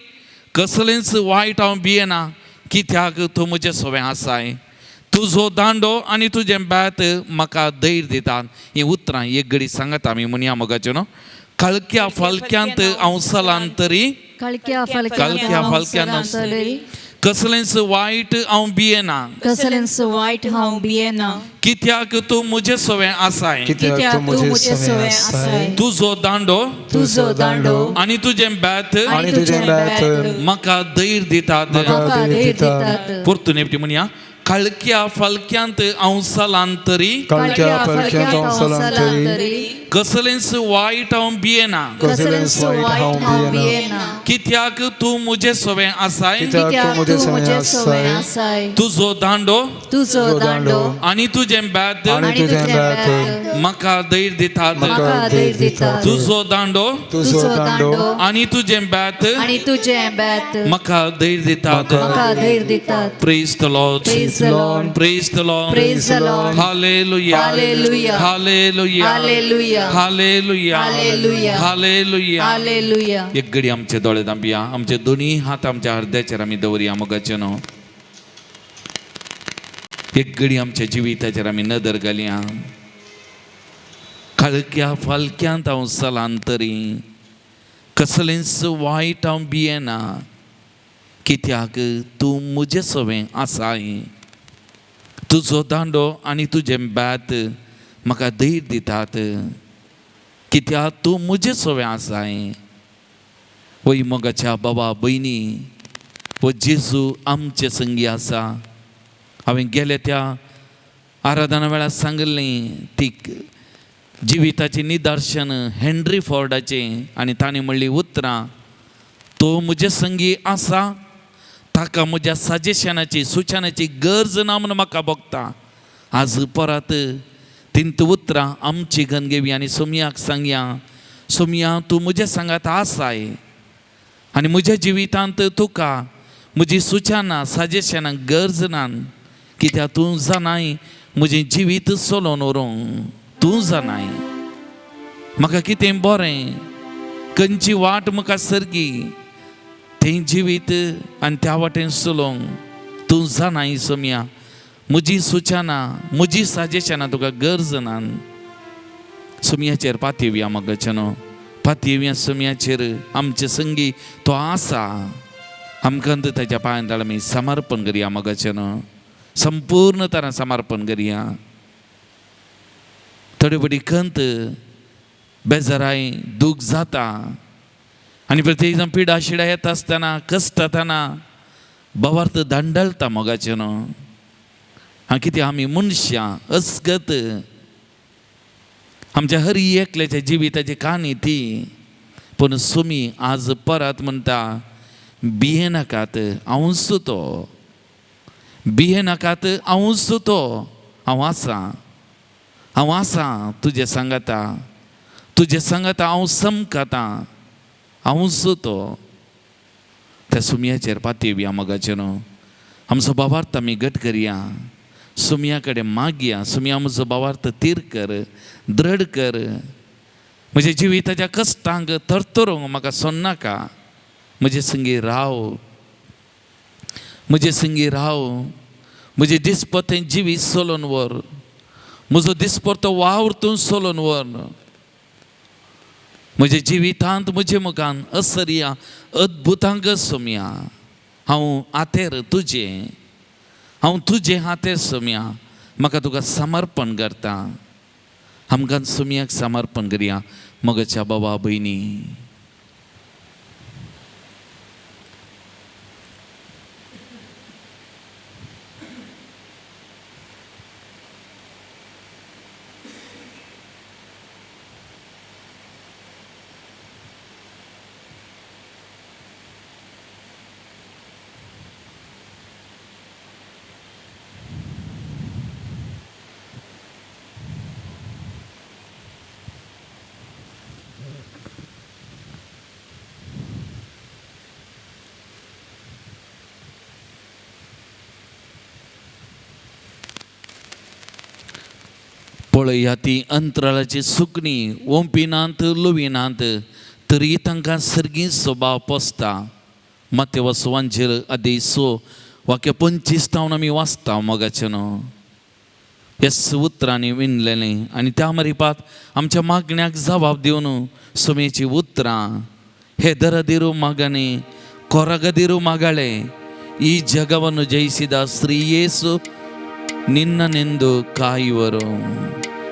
कसलेंच वायट हांव भियेना, कित्याक तूं म्हजें सवें आसाय, तुजो दांडो आनी तुजें बेत म्हाका धैर्य दितात. हीं उतरां एक घडी सांगता आमी म्हणया मोगाचें न्हू, काळख्या फालक्यांत हांव चलान तरी काळख्या काळख्या फालक्यान तरी कसलेंच वायट हांव भियेना कसलेंच वायट हांव भियेना कित्याक तूं म्हजे सवें आसाय कित्याक तूं म्हजे सवें आसाय तुजो दांडो तुजो दांडो आनी तुजें बेत आनी तुजें बेत म्हाका धैर्य दितात म्हाका म्हाका धैर्य दितात परतून एकटी म्हणया काळख्या फालक्यांत हांव चलान तरी काळख्या फालक्यांत हांव चलान तरी कसलेंच वायट हांव भियेना कसलेंच वायट हांव भियेना कित्याक तूं म्हजे सवें आसाय कित्याक तूं म्हजे सवें आसाय तुजो दांडो तुजो दांडो आनी तुजें बेत आनी तुजें बेत म्हाका धैर्य दितात म्हाका धैर्य दितात तुजो दांडो तुजो दांडो आनी तुजें बेत आनी तुजें बेत म्हाका धैर्य दितात म्हाका धैर्य दितात Praise the Lord. Praise the Lord. Praise the Lord. Praise the Lord. Hallelujah. Hallelujah. Hallelujah. Hallelujah. Hallelujah. Hallelujah. Hallelujah. Hallelujah. एक घडी आमचे दोळे दांपया आमचे दोन्ही हात आमच्या हृदयाचेर आमी दवरया मोगाचे न्हू एक घडी आमच्या जिविताचेर आमी नदर घालया काळख्या फालक्यांत हांव चलान तरी कसलेंच वायट हांव भियेना कित्याक तूं म्हजे सवें आसाय तुजो दांडो आनी तुजें बेत म्हाका धैर्य दितात कित्याक तूं म्हजे सवें आसाय वय मोगाच्या बाबा भयणी वो जेजू आमचे संगी आसा हांवें गेले त्या आराधना वेळार सांगिल्लें ती जिविताचें निदर्शन हेनरी फोर्डाचें आनी ताणें म्हणलीं उतरां तो म्हजे संगी आसा ताका म्हज्या सजेशनाची सुचनाची गरज ना म्हूण म्हाका भोगता आज परत तिंत उतरां आमची गन घेवया आनी सोमयाक सांगया सोमया तूं म्हज्या सांगात आसाय आनी म्हज्या जिवितांत तुका म्हजी सुचना सजेशनां गरज ना कित्याक तूं जाणाय म्हजें जिवीत चलोवन व्हरूंक तूं जाणाय म्हाका कितें बरें खंयची वाट म्हाका सारकी तें जिवीत आनी त्या वाटेन चलोवंक तूं जाणाय सोमया म्हजी सुचना म्हजी सजेशनां तुका गरज ना सोमयाचेर पातयेवया मोगाचे न्हू पातयेवया सोमयाचेर आमचे संगी तो आसा आमकां ताच्या पांयां आमी समर्पण करया मोगाचे न्हू संपूर्ण तरान समर्पण करया थोडी बडी खंत बेजाराय दूख जाता आनी प्रत्येक जाण पिडा शिडा येता आसतना कश्ट जातना भावार्थ दांडलता मोगाचें न्हू आं कितें आमी मनशां अस्गत आमच्या हरी एकल्याच्या जिविताची काणी ती पूण सुमी आज परत म्हणटा भियेनाकात हांवूच तो भियेनाकात हांवूच तो हांव आसा हांव आसा तुजें सांगाता तुजें सांगाता हांव समकाता हांवूच तो त्या सुमयाचेर पातयेवया मोगाचें न्हू आमचो भावार्थ आमी घट करया सुमया कडेन मागया सुमया म्हजो भावार्थ तीर कर द्रढ कर म्हज्या जिविताच्या कश्टांक थरथरोंक म्हाका सोन्नाका म्हजे संगी राव म्हजे संगी राव म्हजें दिसपतें जिवीत चलोवन व्हर म्हजो दिसपरतो वावर तूं चलोवन व्हर म्हज्या जिवितांत म्हजे मुखान असरया अद्भुतांक सोमया हांव हातेर तुजें हांव तुजें हातेर सोमया म्हाका तुका समर्पण करता आमकां सोमयाक समर्पण करया मोगाच्या बाबा भयणी पळया ती अंतराळाची सुकणी ओंपिनात लुविनात तरी तांकां सर्गी स्वभाव पोसता माते वसवांचेर आदी सो वाक्य 25 तावन आमी वाचता मोगाचें न्हू ह्या उतरांनी विणलेलें आनी त्या मरिपात आमच्या मागण्याक जबाब दिवन सुमेची उतरां ಹೆದರದಿರು ಮಗನೇ, ಕೊರಗದಿರು ಮಗಳೇ, ಈ ಜಗವನ್ನು ಜಯಿಸಿದ ಶ್ರೀಯೇಸು ನಿನ್ನನೆಂದು ಕಾಯುವರು.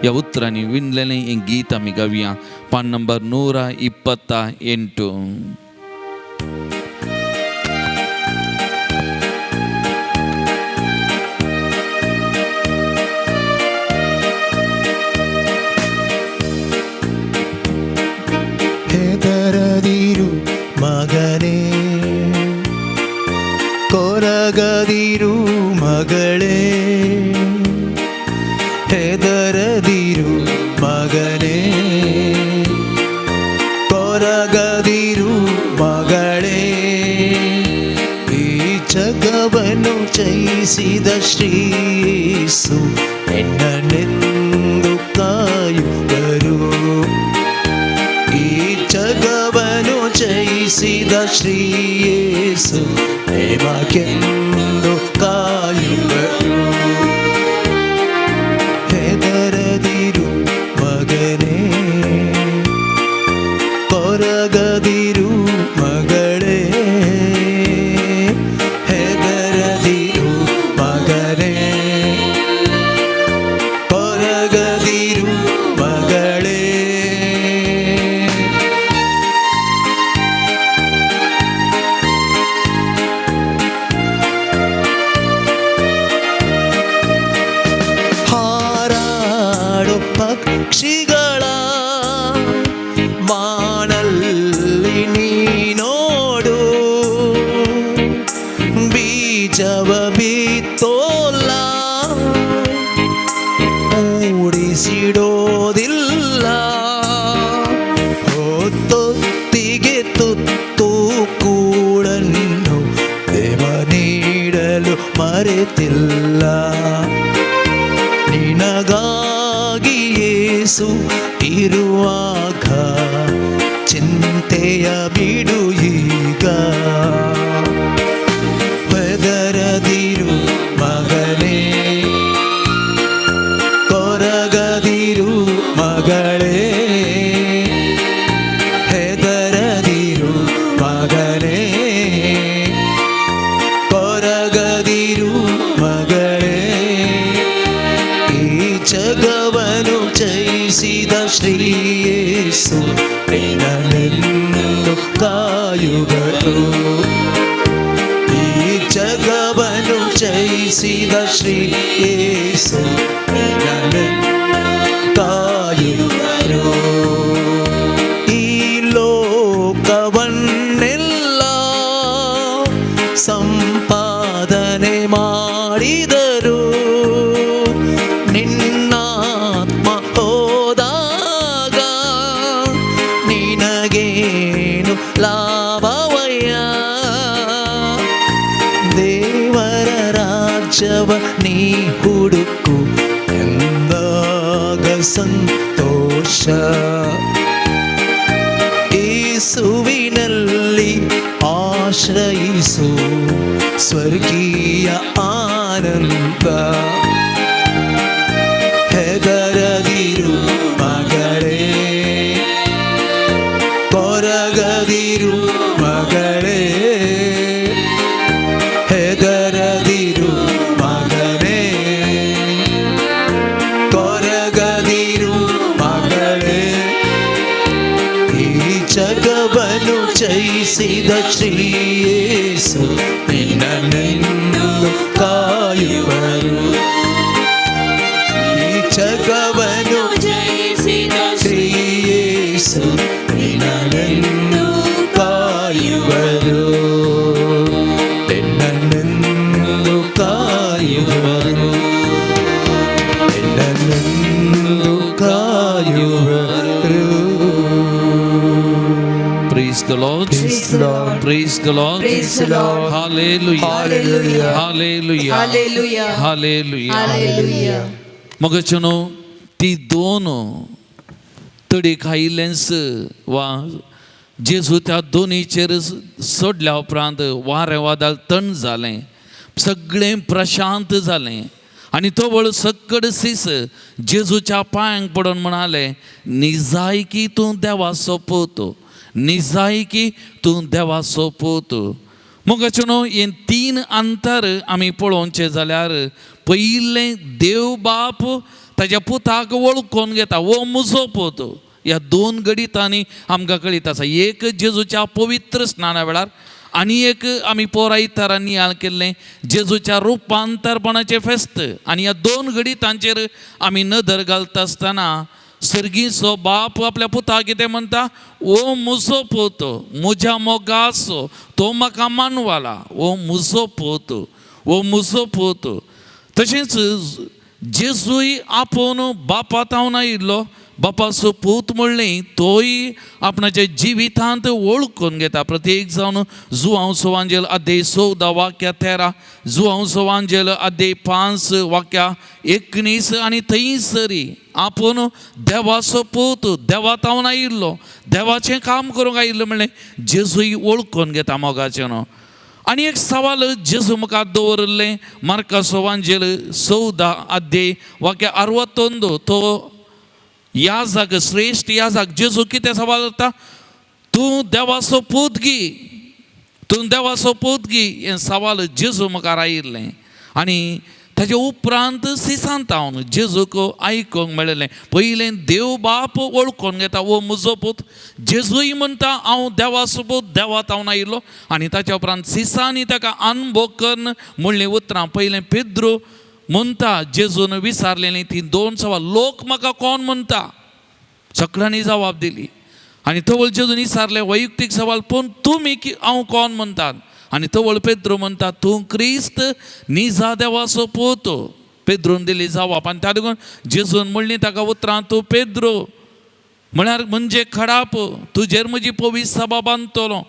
या उतरांनी विणलेलें हें गीत आमी गावया. पान नंबर 128. ಹೆದರದಿರು ಮಗನೇ, ಕೊರಗದಿರು ಮಗಳೇ, ಹೆದರದಿರು ಮಗನೇ, ಕೊರಗದಿರು ಮಗಳೇ, ಈ ಜಗವನ್ನು ಜಯಿಸಿದ ಶ್ರೀಯೇಸು ನಿನ್ನನೆಂದು ಕಾಯುವರು. ಈ ಜಗವನ್ನು ಜಯಿಸಿದ ಶ್ರೀಯೇಸು ನಿಮಗೆಂದು ಕಾಯುವರು. ಹೆದರದಿರು ಮಗನೇ, ಕೊರಗದಿರು ಮಗಳೇ, ಹೆದರದಿರು ಮಗನೇ, ಕೊರಗದಿರು ಮಗಳೇ. ಹಾರಾಡು ಪಕ್ಷಿಗಳ ಬಾನಲ್ಲಿ ನೀನೋಡು, ಬೀಜವ ಬಿತ್ತೋಲ್ಲ ಕೂಡಿಸಿಡೋದಿಲ್ಲ, ಹೊತ್ತೊತ್ತಿಗೆ ತುತ್ತು ಕೂಳನ್ನು ದೇವ ನೀಡಲು ಮರೆತಿಲ್ಲ. ನಿನಗಾಗಿ ಯೇಸು ಇರುವಾಗ ಚಿಂತೆಯ ಬಿಡು ಈಗ. ಹೆದರದಿರು ಮಗನೇ, ಕೊರಗದಿರು ಮಗಳೇ, ಹೆದರದಿರು ಮಗನೇ, ಕೊರಗದಿರು ಮಗಳೇ, ಈ ಜಗವನ್ನು ಜಯಿಸಿದ ಶ್ರೀಯೇಸು ನಿನ್ನನೆಂದು ಕಾಯುವರು. ಈ ಜಗವನ್ನು ಜಯಿಸಿದ ಶ್ರೀಯೇಸು ನಿನ್ನನೆಂದು ಕಾಯುವರು. ಈ ಲೋಕವನ್ನೆಲ್ಲ ಸಂಪಾದನೆ ಮಾಡಿದರು, ನಿನ್ನಾತ್ಮ ಹೋದಾಗ ನಿನಗೇನು ಲಾಭವಯ್ಯ? ದೇವರ ರಾಜ್ಯವ ನೀ ಹುಡುಕು ಎಂದಾಗ ಸಂತೋಷ. ಯೇಸುವಿನಲ್ಲಿ ಆಶ್ರಯಿಸು ಸ್ವರ್ಗೀಯ ಆನಂದ. ಹೆದರದಿರು ಮಗಳೇ, ಕೊರಗದಿರು ಮಗಳೇ, ಹೆದರದಿರು ಮಗನೇ, ಕೊರಗದಿರು ಮಗಳೇ, ಈ ಜಗವನ್ನು ಜಯಿಸಿದ ಶ್ರೀಯೇಸು ನಿನ್ನನೆಂದು ಕಾಯುವರು. ಈ ಜಗವನ್ನು ಜಯಿಸಿದ ಶ್ರೀಯೇಸು ನಿನ್ನನೆಂದು ಕಾಯುವರು, ನಿನ್ನನೆಂದು ಕಾಯುವರು, ನಿನ್ನನೆಂದು ಕಾಯುವರು. Praise the Lord. Praise the Lord. Praise the Lord. Praise the Lord. Hallelujah. Hallelujah. Hallelujah. Hallelujah. Hallelujah. Hallelujah. मगचनो ती दोन तडी खायिल्लेंच वा जेजू त्या दोनीचेर सोडल्या उपरांत वारें वादळ थंड जालें, सगळें प्रशांत जालें आनी तो वळ सक्कड सीस जेजूच्या पांयांक पडून म्हणाले, निजायकी तूं देवाचो पूत, निजायकी तूं देवाचो पूत. मोगाचो न्हू हे तीन अंतर आमी पळोवचें जाल्यार पयलें देव बाप ताज्या पुताक वळखून घेता, हो म्हजो पूत. ह्या दोन घडितांनी आमकां कळीत आसा, एक जेजूच्या पवित्र स्नाना वेळार आनी एक आमी पोरायतारान नियाळ केल्लें जेजूच्या रुपांतरपणाचें फेस्त. आनी ह्या दोन घडितांचेर आमी नदर घालता आसतना सर्गीचो बाप आपल्या पुताक कितें म्हणटा, ओ म्हजो पूत, म्हज्या मोगाचो, तो म्हाका मानवाला, ओ म्हजो पूत, ओ म्हजो पूत. तशेंच जेजूय आपूण बापा तावन आयिल्लो, बापाचो पूत म्हणलें तोय आपणाच्या जिवितांत वळखून घेता. प्रत्येक जावन जुआंव सोवांजेल अध्याय 14 वाक्या 13, जुआंव सोवांजेल अध्याय 5 वाक्या 19 आनी थंयसरी आपूण देवाचो पूत, देवा तावन आयिल्लो, देवाचें काम करूंक आयिल्लो म्हणलें जेजूय वळखून घेता मोगाचें न्हू. आनी एक सवाल जेजू मुखार दवरिल्लें मार्का सोवांजेल 14 अध्याय वाक्या 61, तो याजक, श्रेश्ठ याजक जेजू कितें सवाल करता, तूं देवाचो पूत गी, तूं देवाचो पूत गी, हें सवाल जेजू मुखार आयिल्लें. आनी ताजे उपरांत सिसांतावन जेजूक आयकूंक मेळिल्लें पयलें देव बाप वळखून घेता, हो म्हजो पूत. जेजूय म्हणटा हांव देवाचो पूत, देवा तावन आयिल्लो. आनी ताच्या उपरांत सिसांनी ताका अनभोग कन्न म्हणलीं उतरां. पयलें पेद्रू म्हणटा जेजून विचारलेलीं ती दोन सवाल, लोक म्हाका कोण म्हणटा, सगळ्यांनी जबाब दिली. आनी तवळ जेजून विचारलें वैयक्तीक सवाल, पूण तुमी हांव कोण म्हणटात? आनी तवळ पेद्रू म्हणटा तूं क्रिस्त निजा देवाचो पूत. पेद्रून दिली जबाब. आनी त्या देखून जेजून म्हणली ताका उतरां, तूं पेद्रू म्हळ्यार म्हणजे खडाप, तुजेर म्हजी पवित्र सभा बांदतलो.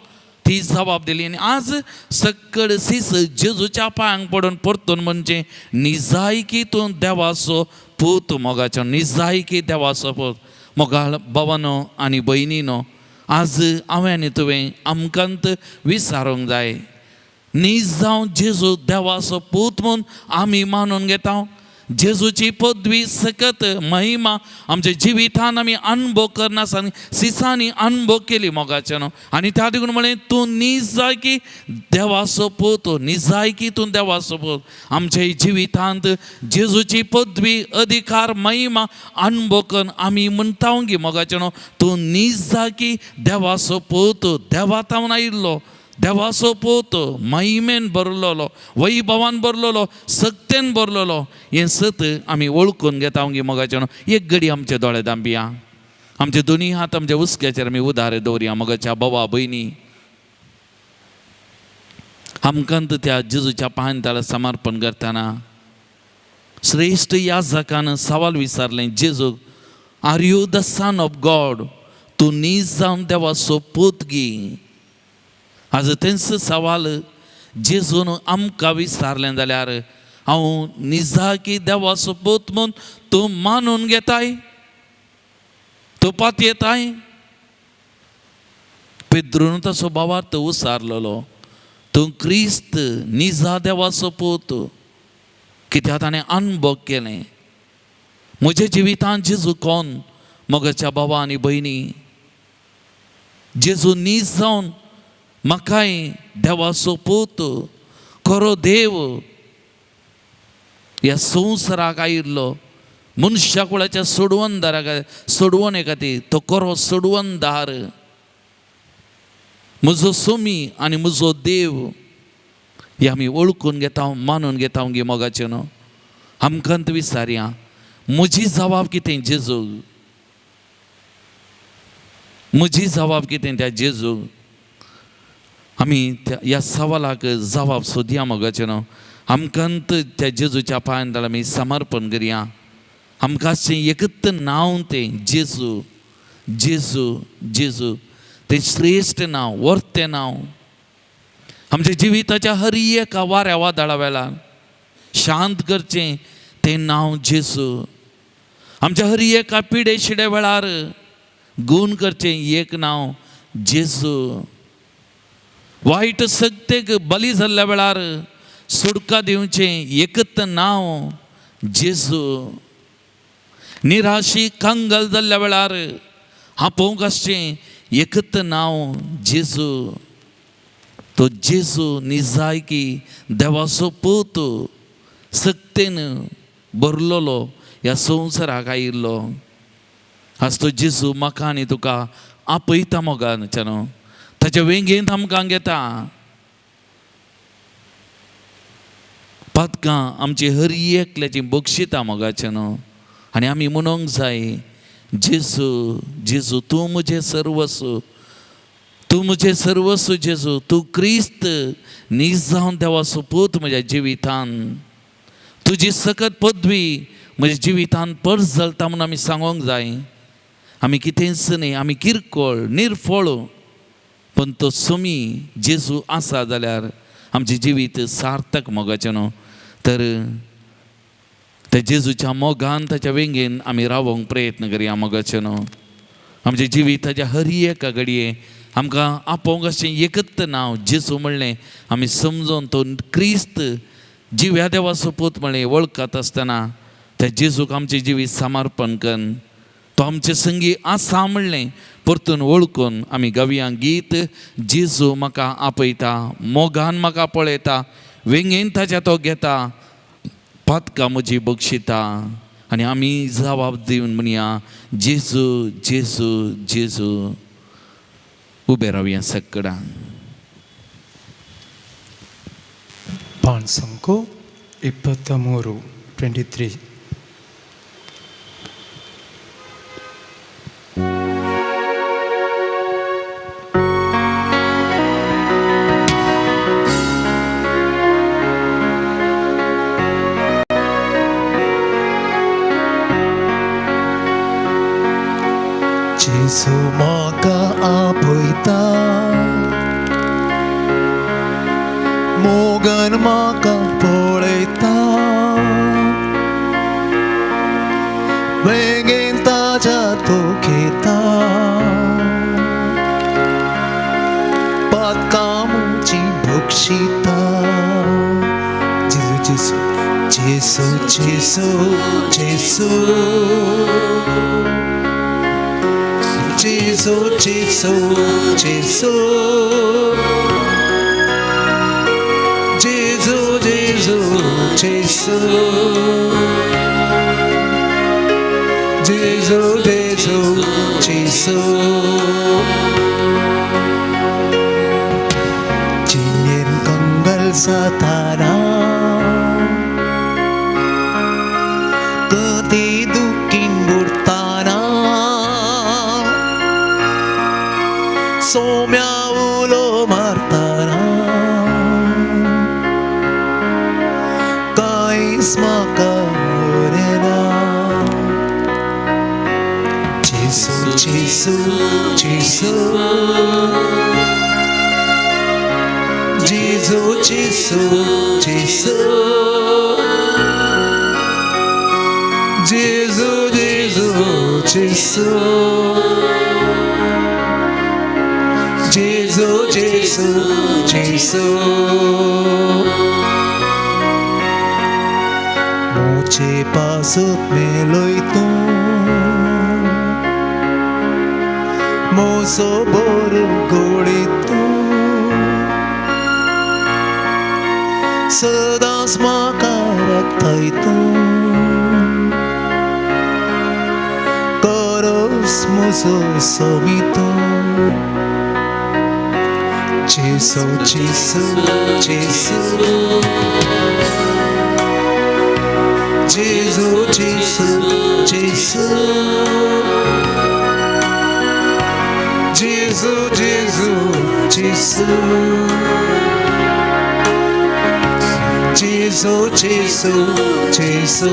ती जबाब दिली. आनी आज सकड सीस जेजूच्या पांयांक पडून परतून म्हणजे निजायकी तूं देवाचो पूत मोगाचो, निजायकी देवाचो पूत. मोगाळ बाबानो आनी भयणीनो, आज हांवें आनी तुवें आमकांत विचारूंक जाय, नीज जावं जेजू देवाचो पूत म्हूण आमी मानून घेता. जेजूची पदवी सकत महिमा आमच्या जिवितान आमी अनुभव करनासतना सिसांनी अनुभव केली मोगाचें न्हू. आनी त्या देखून म्हणलें तूं निजायकी देवाचो पूत, निजायकी तूं देवाचो पूत. आमच्या जिवितांत जेजूची पदवी अधिकार महिमा अनुभव करून आमी म्हणटा गी मोगाचें न्हू, तूं निजायकी देवाचो पूत, देवा तावन आयिल्लो, देवाचो पूत, महिमेन भरलेलो, वैभवान भरलेलो, सक्तेन भरलेलो. हें सत आमी वळखून घेता गी मोगाचें न्हू. एक घडी आमचे दोळे दांबिया, आमचे दोनी हात आमच्या हुस्क्याचेर आमी उदारे दवरया. मोगाच्या बाबा भयणी, आमकां त्या जेजूच्या पांयांत समर्पण करतना श्रेश्ठ याजकान सवाल विचारलें जेजूक, are you the son of God, तूं नीज जावन देवाचो पूत गी? आज तेंच सवाल जेजून आमकां विचारलें जाल्यार हांव निजाकी देवाचो पूत म्हूण तूं मानून घेताय, तूं पातयेताय? पेद्रून ताचो भावार्थ उसारलेलो, तूं क्रिस्त निजा देवाचो पूत. कित्याक ताणें अनुभव केलें म्हज्या जिवितांत जेजू कोण. मोगाच्या बाबा आनी भयणी, जेजू नीज जावन म्हाकाय देवाचो पूत, खरो देव ह्या संवसाराक आयिल्लो, मनशा कुळाच्या सोडवणदाराक सोडवणे खातीर तो खरो सोडवणदार, म्हजो सोमी आनी म्हजो देव. हे आमी वळखून घेता, मानून घेता गे मोगाचें न्हू. आमकां विचारया म्हजी जबाब कितें जेजू, म्हजी जबाब कितें त्या जेजू. आमी ह्या सवालाक जबाब सोदया मोगाचें न्हू. आमकां त्या जेजूच्या पांयांत आमी समर्पण करया. आमकां एकच नांव तें जेजू, जेजू, जेजू, तें श्रेश्ठ नांव, वर्तें नांव. आमच्या जिविताच्या हर एका वाऱ्या वादळा वेळार शांत करचें तें नांव जेजू. आमच्या हर एका पिडे शिडे वेळार गूण करचें एक नांव जेजू. वायट सक्तेक बली जाल्ल्या वेळार सुटका दिवचें एकच नांव जेजू. निराशी कंगल जाल्ल्या वेळार आपोवंक आसचें एकत नांव जेजू. तो जेजू निजायकी देवाचो पूत सक्तेन भरलेलो ह्या संवसाराक आयिल्लो. आज तो जेजू म्हाका आनी तुका आपयता मोगाच्यान, ताच्या वेंगेंत आमकां घेता. पातकां आमची हर एकल्याची बक्षिता मोगाच्यान. आनी आमी म्हणूंक जाय, जेजू जेजू तूं म्हजें सर्वस्व, तूं म्हजें सर्वस्व जेजू, तूं क्रिस्त नीज जावन देवाचो पूत म्हज्या जिवितान, तुजी सकत पदवी म्हज्या जिवितान पर्स चलता म्हूण आमी सांगोंक जाय. आमी कितेंच न्ही, आमी किरकोळ निर्फळ, पण तो सोमी जेजू आसा जाल्यार आमचें जिवीत सार्थक मोगाचें न्हू. तर त्या जेजूच्या मोगान ताच्या वेंगेन आमी रावोंक प्रयत्न करया मोगाचें न्हू. आमचें जिवीत ताच्या हर एका घडये आमकां आपोवंक अशें एकत नांव जेजू म्हणलें आमी समजून तो क्रिस्त जिव्या देवाचो पूत म्हणलें वळखत आसतना त्या जेजूक आमचें जिवीत समर्पण करून तो आमचे संगी आसा म्हणलें परतून वळखून आमी गावया गीत जेजू म्हाका आपयता, मोगान म्हाका पळयता, वेंगेन ताच्या तो घेता, पातकां म्हजी बक्षिता. आनी आमी जबाब दिवन म्हणया, जेजू जेजू जेजू. उबे रावया सकडां. ಪಾನ್ಸಂಕು 23 23. जेजू म्हाका आपयता, मोगान म्हाका पळयता, वेंगेन ताज्या तो घेता, पातकां म्हजी बक्षिता. जेजू जेजू जेजू जेजू जेजू जेजू जेजू जेजू जेजू जेजू जेजू जेजू जेजू जेजू. जिणेन कंगल जाताना कती दुखीन बुडताना सोम्या उलो मारताना कांयच म्हाका उरना. जेजू जेजू जेजू जेजू जेजू जेजू जेजू जेजू जेजू जेजू जेजू जेजू. मुझे पासत मेलोय तूं, मोसो बोर गोळी तूं, सदांच म्हाका राखताय तूं, करस म्हजो सोमी तूं. जेजू जेजू जेजू जेजू जेजू जेजू जेजू जेजू जेजू जेजू जेजू जेजू.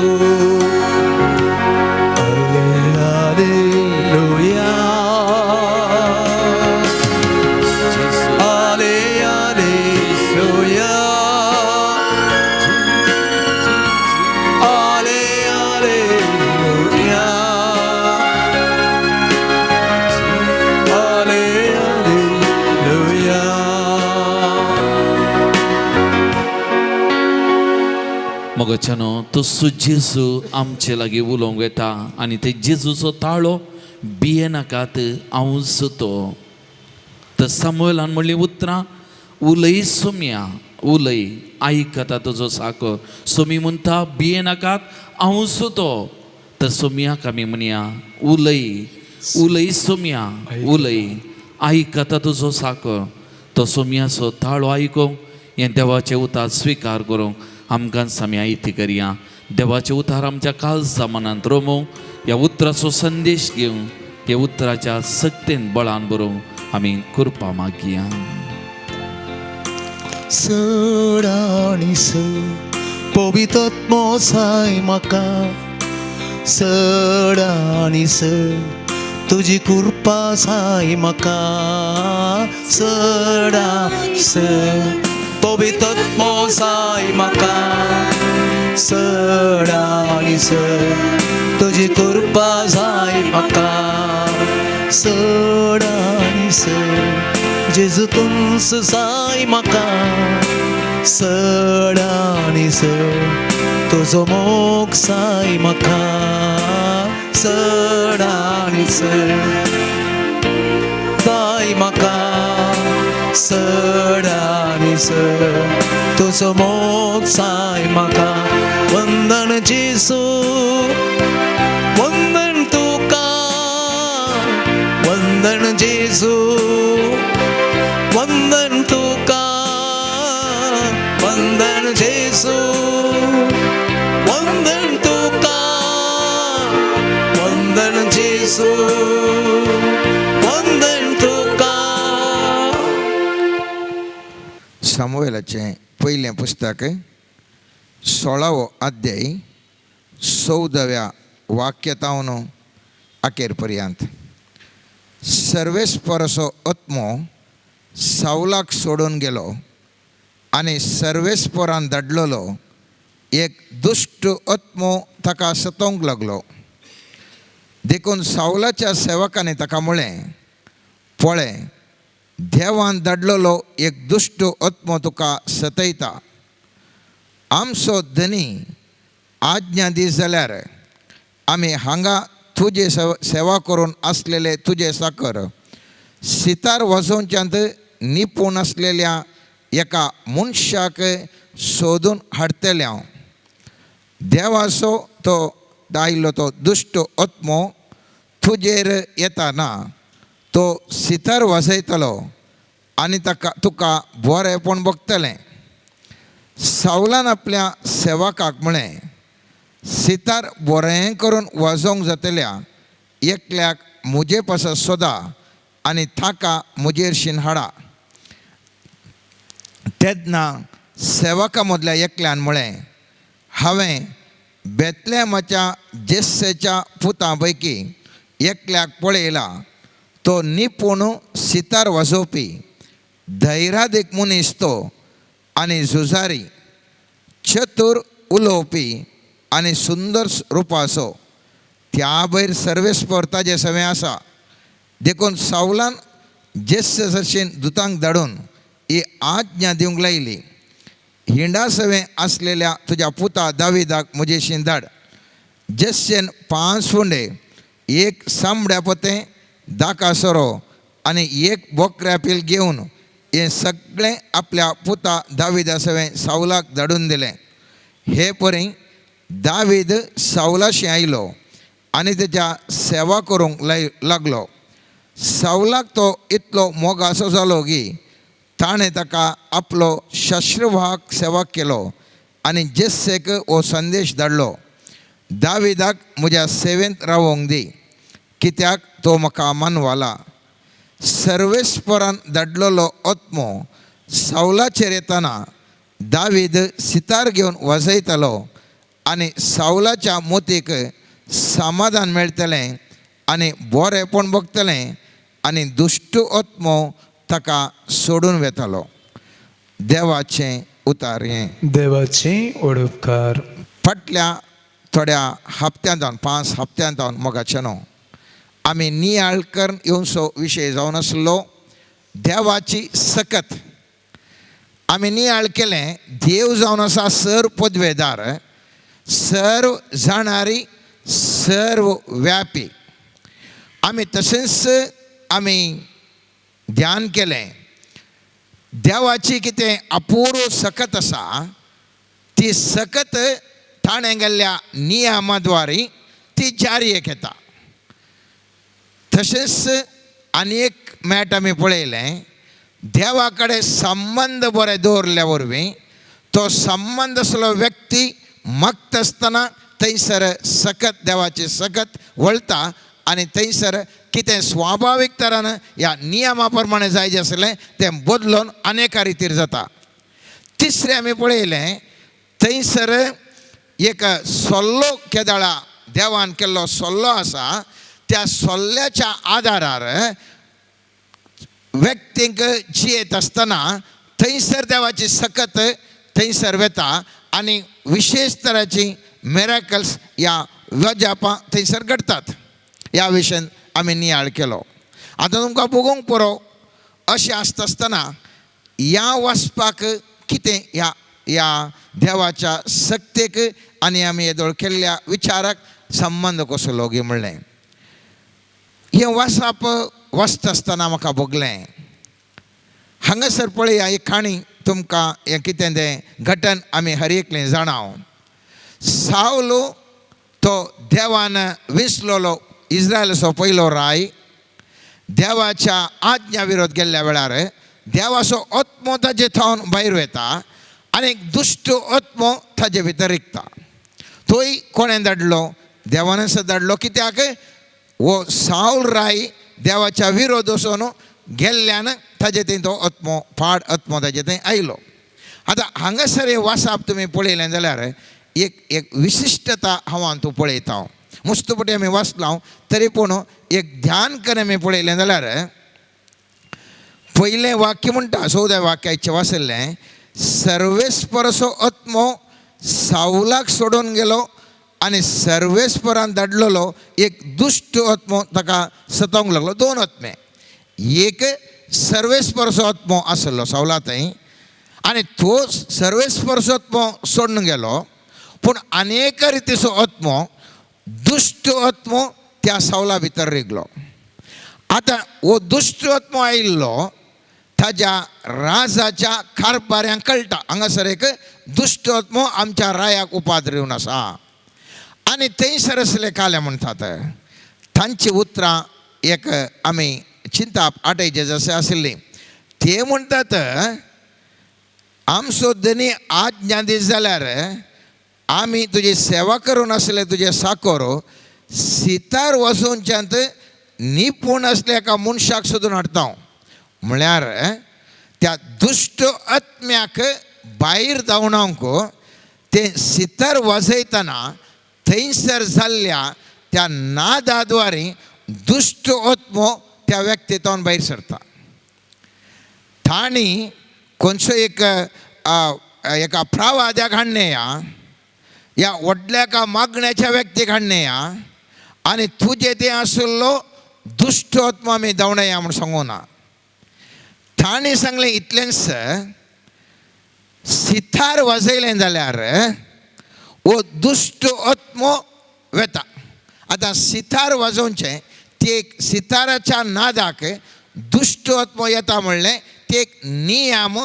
Alleluia, Alleluia, Alleluia, Alleluia. मोगाच्यानो तसो जेजू आमचे लागीं उलोवंक येता आनी ते जेजूचो ताळो भियेनाकात, हांवूच तो. तर सामुएलान म्हणलीं उतरां उलय सोम्या उलय आयकता तुजो साको. सोमी म्हणटा भिये नाकात हांव तो. तर सोमयाक आमी म्हणया उलय उलय सोमया उलय आयकता तुजो साको. तो सोमयाचो ताळो आयकूंक हें देवाचें उतार स्विकार करूंक आमकां आमी आयती करया. देवाचें उतार आमच्या काळजा मनांत रोमूंक ह्या उतराचो संदेश घेवंक ह्या उतराच्या सक्तेन बळान बरोवंक आमी कृपा मागया. चड आनी चड पवित्र साय म्हाका, चड आनी चड तुजी कृपा साय म्हाका, चड आनी चड पवित्र साय म्हाका, चड आनी चड तुजी कृपा जाय म्हाका, चड आनी चड जेजू तुमच जाय म्हाका, चड आनी चड तुजो मोग जाय म्हाका, चड आनी चड जाय म्हाका, चड आनी चड तुजो मोग जाय म्हाका. वंदन जेजू वंदन तुका, वंदन जेजू वंदन तुका, वंदन जेजू वंदन तुका, वंदन जेजू वंदन तुका. सामुएलाचें पयलें पुस्तक 16वो अध्याय 14व्या वाक्यतावन अखेर पर्यंत. सर्वेस्पराचो आत्मो सावलाक सोडून गेलो आनी सर्वेस्परान धाडलेलो एक दुश्ट आत्मो ताका सतोवंक लागलो. देखून सावलाच्या सेवकांनी ताका म्हळें, पळय देवान धाडलेलो एक दुश्ट आत्मो तुका सतयता. आमचो धनी आज्ञा दी जाल्यार आमी हांगा तुजे सेवा करून आसलेले तुजे साकर सितार वाजोवच्यांत निपूण आसलेल्या एका मनशाक सोदून हाडटलें हांव. देवाचो तो आयिल्लो तो दुश्ट आत्मो तुजेर येता ना तो सितार वाजयतलो आनी ताका तुका बरेंपण भोगतलें. सावलान आपल्या सेवकाक म्हळें, सितार बरें करून वाजोवंक जातल्या एकल्याक म्हजे पासत सोदा आनी ताका म्हजेर शीन हाडा. तेन्ना सेवका मदल्या एकल्यान म्हळें, हांवें बेतलेमाच्या जेस्सेच्या पुतां पैकी एकल्याक पळयला, तो निपूण सितार वाजोवपी धैर्यादीक मनीस तो आनी झुजारी, चतूर उलोवपी आनी सुंदर रुपाचो. त्या भायर सर्वेस्पर ताजे सवें आसा. देखून सावलान जेस्से सरशीन दुतांक धाडून ही आज्ञा दिवंक लायली, हिंडा सवें आसलेल्या तुज्या पुता दाविदाक म्हजेशीन धाड. जेस्सेन 5 फुंडे, एक सांबड्या पोतें, 10 सोरो आनी एक बोकऱ्या पील घेवन हें सगळें आपल्या पुता दाविदा सवें सावलाक धाडून दिलें. हे परी दावीद सावलाशी आयलो आनी तेच्या सेवा करूंक लागलो. सावलाक तो इतलो मोगासो जालो की ताणें ताका आपलो शस्त्रवाहक सेवा केलो आनी जेस्सेक हो संदेश धाडलो, दाविदाक म्हज्या सेवेंत रावोंक दी, कित्याक तो म्हाका मानवाला. सर्वेस्परान धाडलेलो आत्मो सावलाचेर येतना दावीद सितार घेवन वाजयतालो आनी सावलाच्या मोतीक समाधान मेळटलें आनी बरेंपण भोगतलें आनी दुश्ट आत्मो ताका सोडून वेतालो. देवाचें उतार हें. देवाचे ओडपकार. फाटल्या थोड्या हप्त्यांत जावन 5 हप्त्यांत जावन मोगाचें न्हू आमी नियाळ करून येवचो विशय जावन आसलो देवाची सकत. आमी नियाळ केलें देव जावन आसा सर्व पदवेदार, सर्व जाणारी, सर्व व्यापी. आमी तशेंच आमी ध्यान केलें. देवाची कितें अपूर्व सकत आसा ती सकत ताणें गेल्ल्या नियमा द्वारे ती जारी येता. तशेंच आनी एक मॅट आमी पळयलें, देवा कडेन संबंद बरे दवरल्या वरवीं तो संबंद आसलो व्यक्ती मागता आसतना थंयसर सकत देवाची सकत वळटा आनी थंयसर कितें स्वाभावीक तरान ह्या नियमा प्रमाणे जाय जें आसलें तें बदलून अनेका रितीर जाता. तिसरें आमी पळयलें, थंयसर एक सल्लो केदळा देवान केल्लो सल्लो आसा, त्या सल्ल्याच्या आदारार व्यक्तींक जियेत आसतना थंयसर देवाची सकत थंयसर वता आनी विशेश तराची मिराकल्स ह्या वजापां थंयसर घडटात. ह्या विशयान आमी नियाळ केलो. आतां तुमकां बगूंक पुरो अशें आसता आसतना ह्या वचपाक कितें ह्या ह्या देवाच्या सक्तेक आनी आमी येदोळ केल्ल्या विचाराक संबंद कसलो गी म्हणलें. हें वाचप वाचता आसतना म्हाका भोगलें. हांगासर पळया एक काणी तुमकां हें कितें तें घटन आमी हर एकलें जाणाव. सावलो तो देवान विसलोलो इस्रायलाचो पयलो राय. देवाच्या आज्ञा विरोध गेल्ल्या वेळार देवाचो आत्मो ताजे थावन भायर वता आनी एक दुश्ट आत्मो ताजे भितर रिगता. तोय कोणें धाडलो? देवानच धाडलो. कित्याक हो सावल राय देवाच्या विरोध वचून गेल्ल्यान ताजे थंय तो आत्मो पाड आत्मो ताजे थंय आयलो. आतां हांगासर हें वाचप तुमी पळयलें जाल्यार एक एक विशिश्टता हांव हातूंत पळयता. हांव मुस्तपटी आमी वाचलां तरी पूण एक ध्यान करून आमी पळयलें जाल्यार पयलें वाक्य म्हणटा 14 वाक्याचें वाचिल्लें, सर्वेस्पराचो आत्मो सावलाक सोडून गेलो आनी सर्वेस्परान धाडलेलो एक दुश्ट आत्मो ताका सतावंक लागलो. दोन आत्मे, एक सर्वेस्पराचो आत्मो आसलो सावला थंय आनी तो सर्वेस्पराचो आत्मो सोडून गेलो, पूण अनेक रितीचो आत्मो दुश्ट आत्मो त्या सावला भितर रिगलो. आतां हो दुश्ट आत्मो आयिल्लो ताज्या राजाच्या कारभाऱ्यांक कळटा हांगासर एक दुश्ट आत्मो आमच्या रायाक उपाद्रिवन आसा आनी थंयसर आसले काले म्हणटात. तांची उतरां एक आमी चिंताप आटयचे जशें आशिल्लीं. ते म्हणटात आमचो धनी आज्ञा दीत जाल्यार आमी तुजी सेवा करून आसले तुजे साकोर सितार वचोवच्यांत निपूण आसले एका मनशाक सोदून हाडटा. म्हळ्यार त्या दुश्ट आत्म्याक भायर धांवणावंक ते सितार वाजयतना थंयसर जाल्ल्या त्या नादाद्वारे दुश्ट आत्मो त्या व्यक्तींतल्यान भायर सरता. तांणी खंयचो एक एका प्रावाद्याक हाडणे ह्या व्हडल्या एका मागण्याच्या व्यक्तीक हाडणे आनी तुजें तें आशिल्लो दुश्ट आत्मो आमी धांवणया म्हूण सांगूना. तांणी सांगलें इतलेंच, सितार वाजयलें जाल्यार हो दुश्ट आत्मो वेता. आतां सितार वाजोवचें ती एक सिताराच्या नादाक दुश्ट आत्मो येता म्हणलें ते एक नियम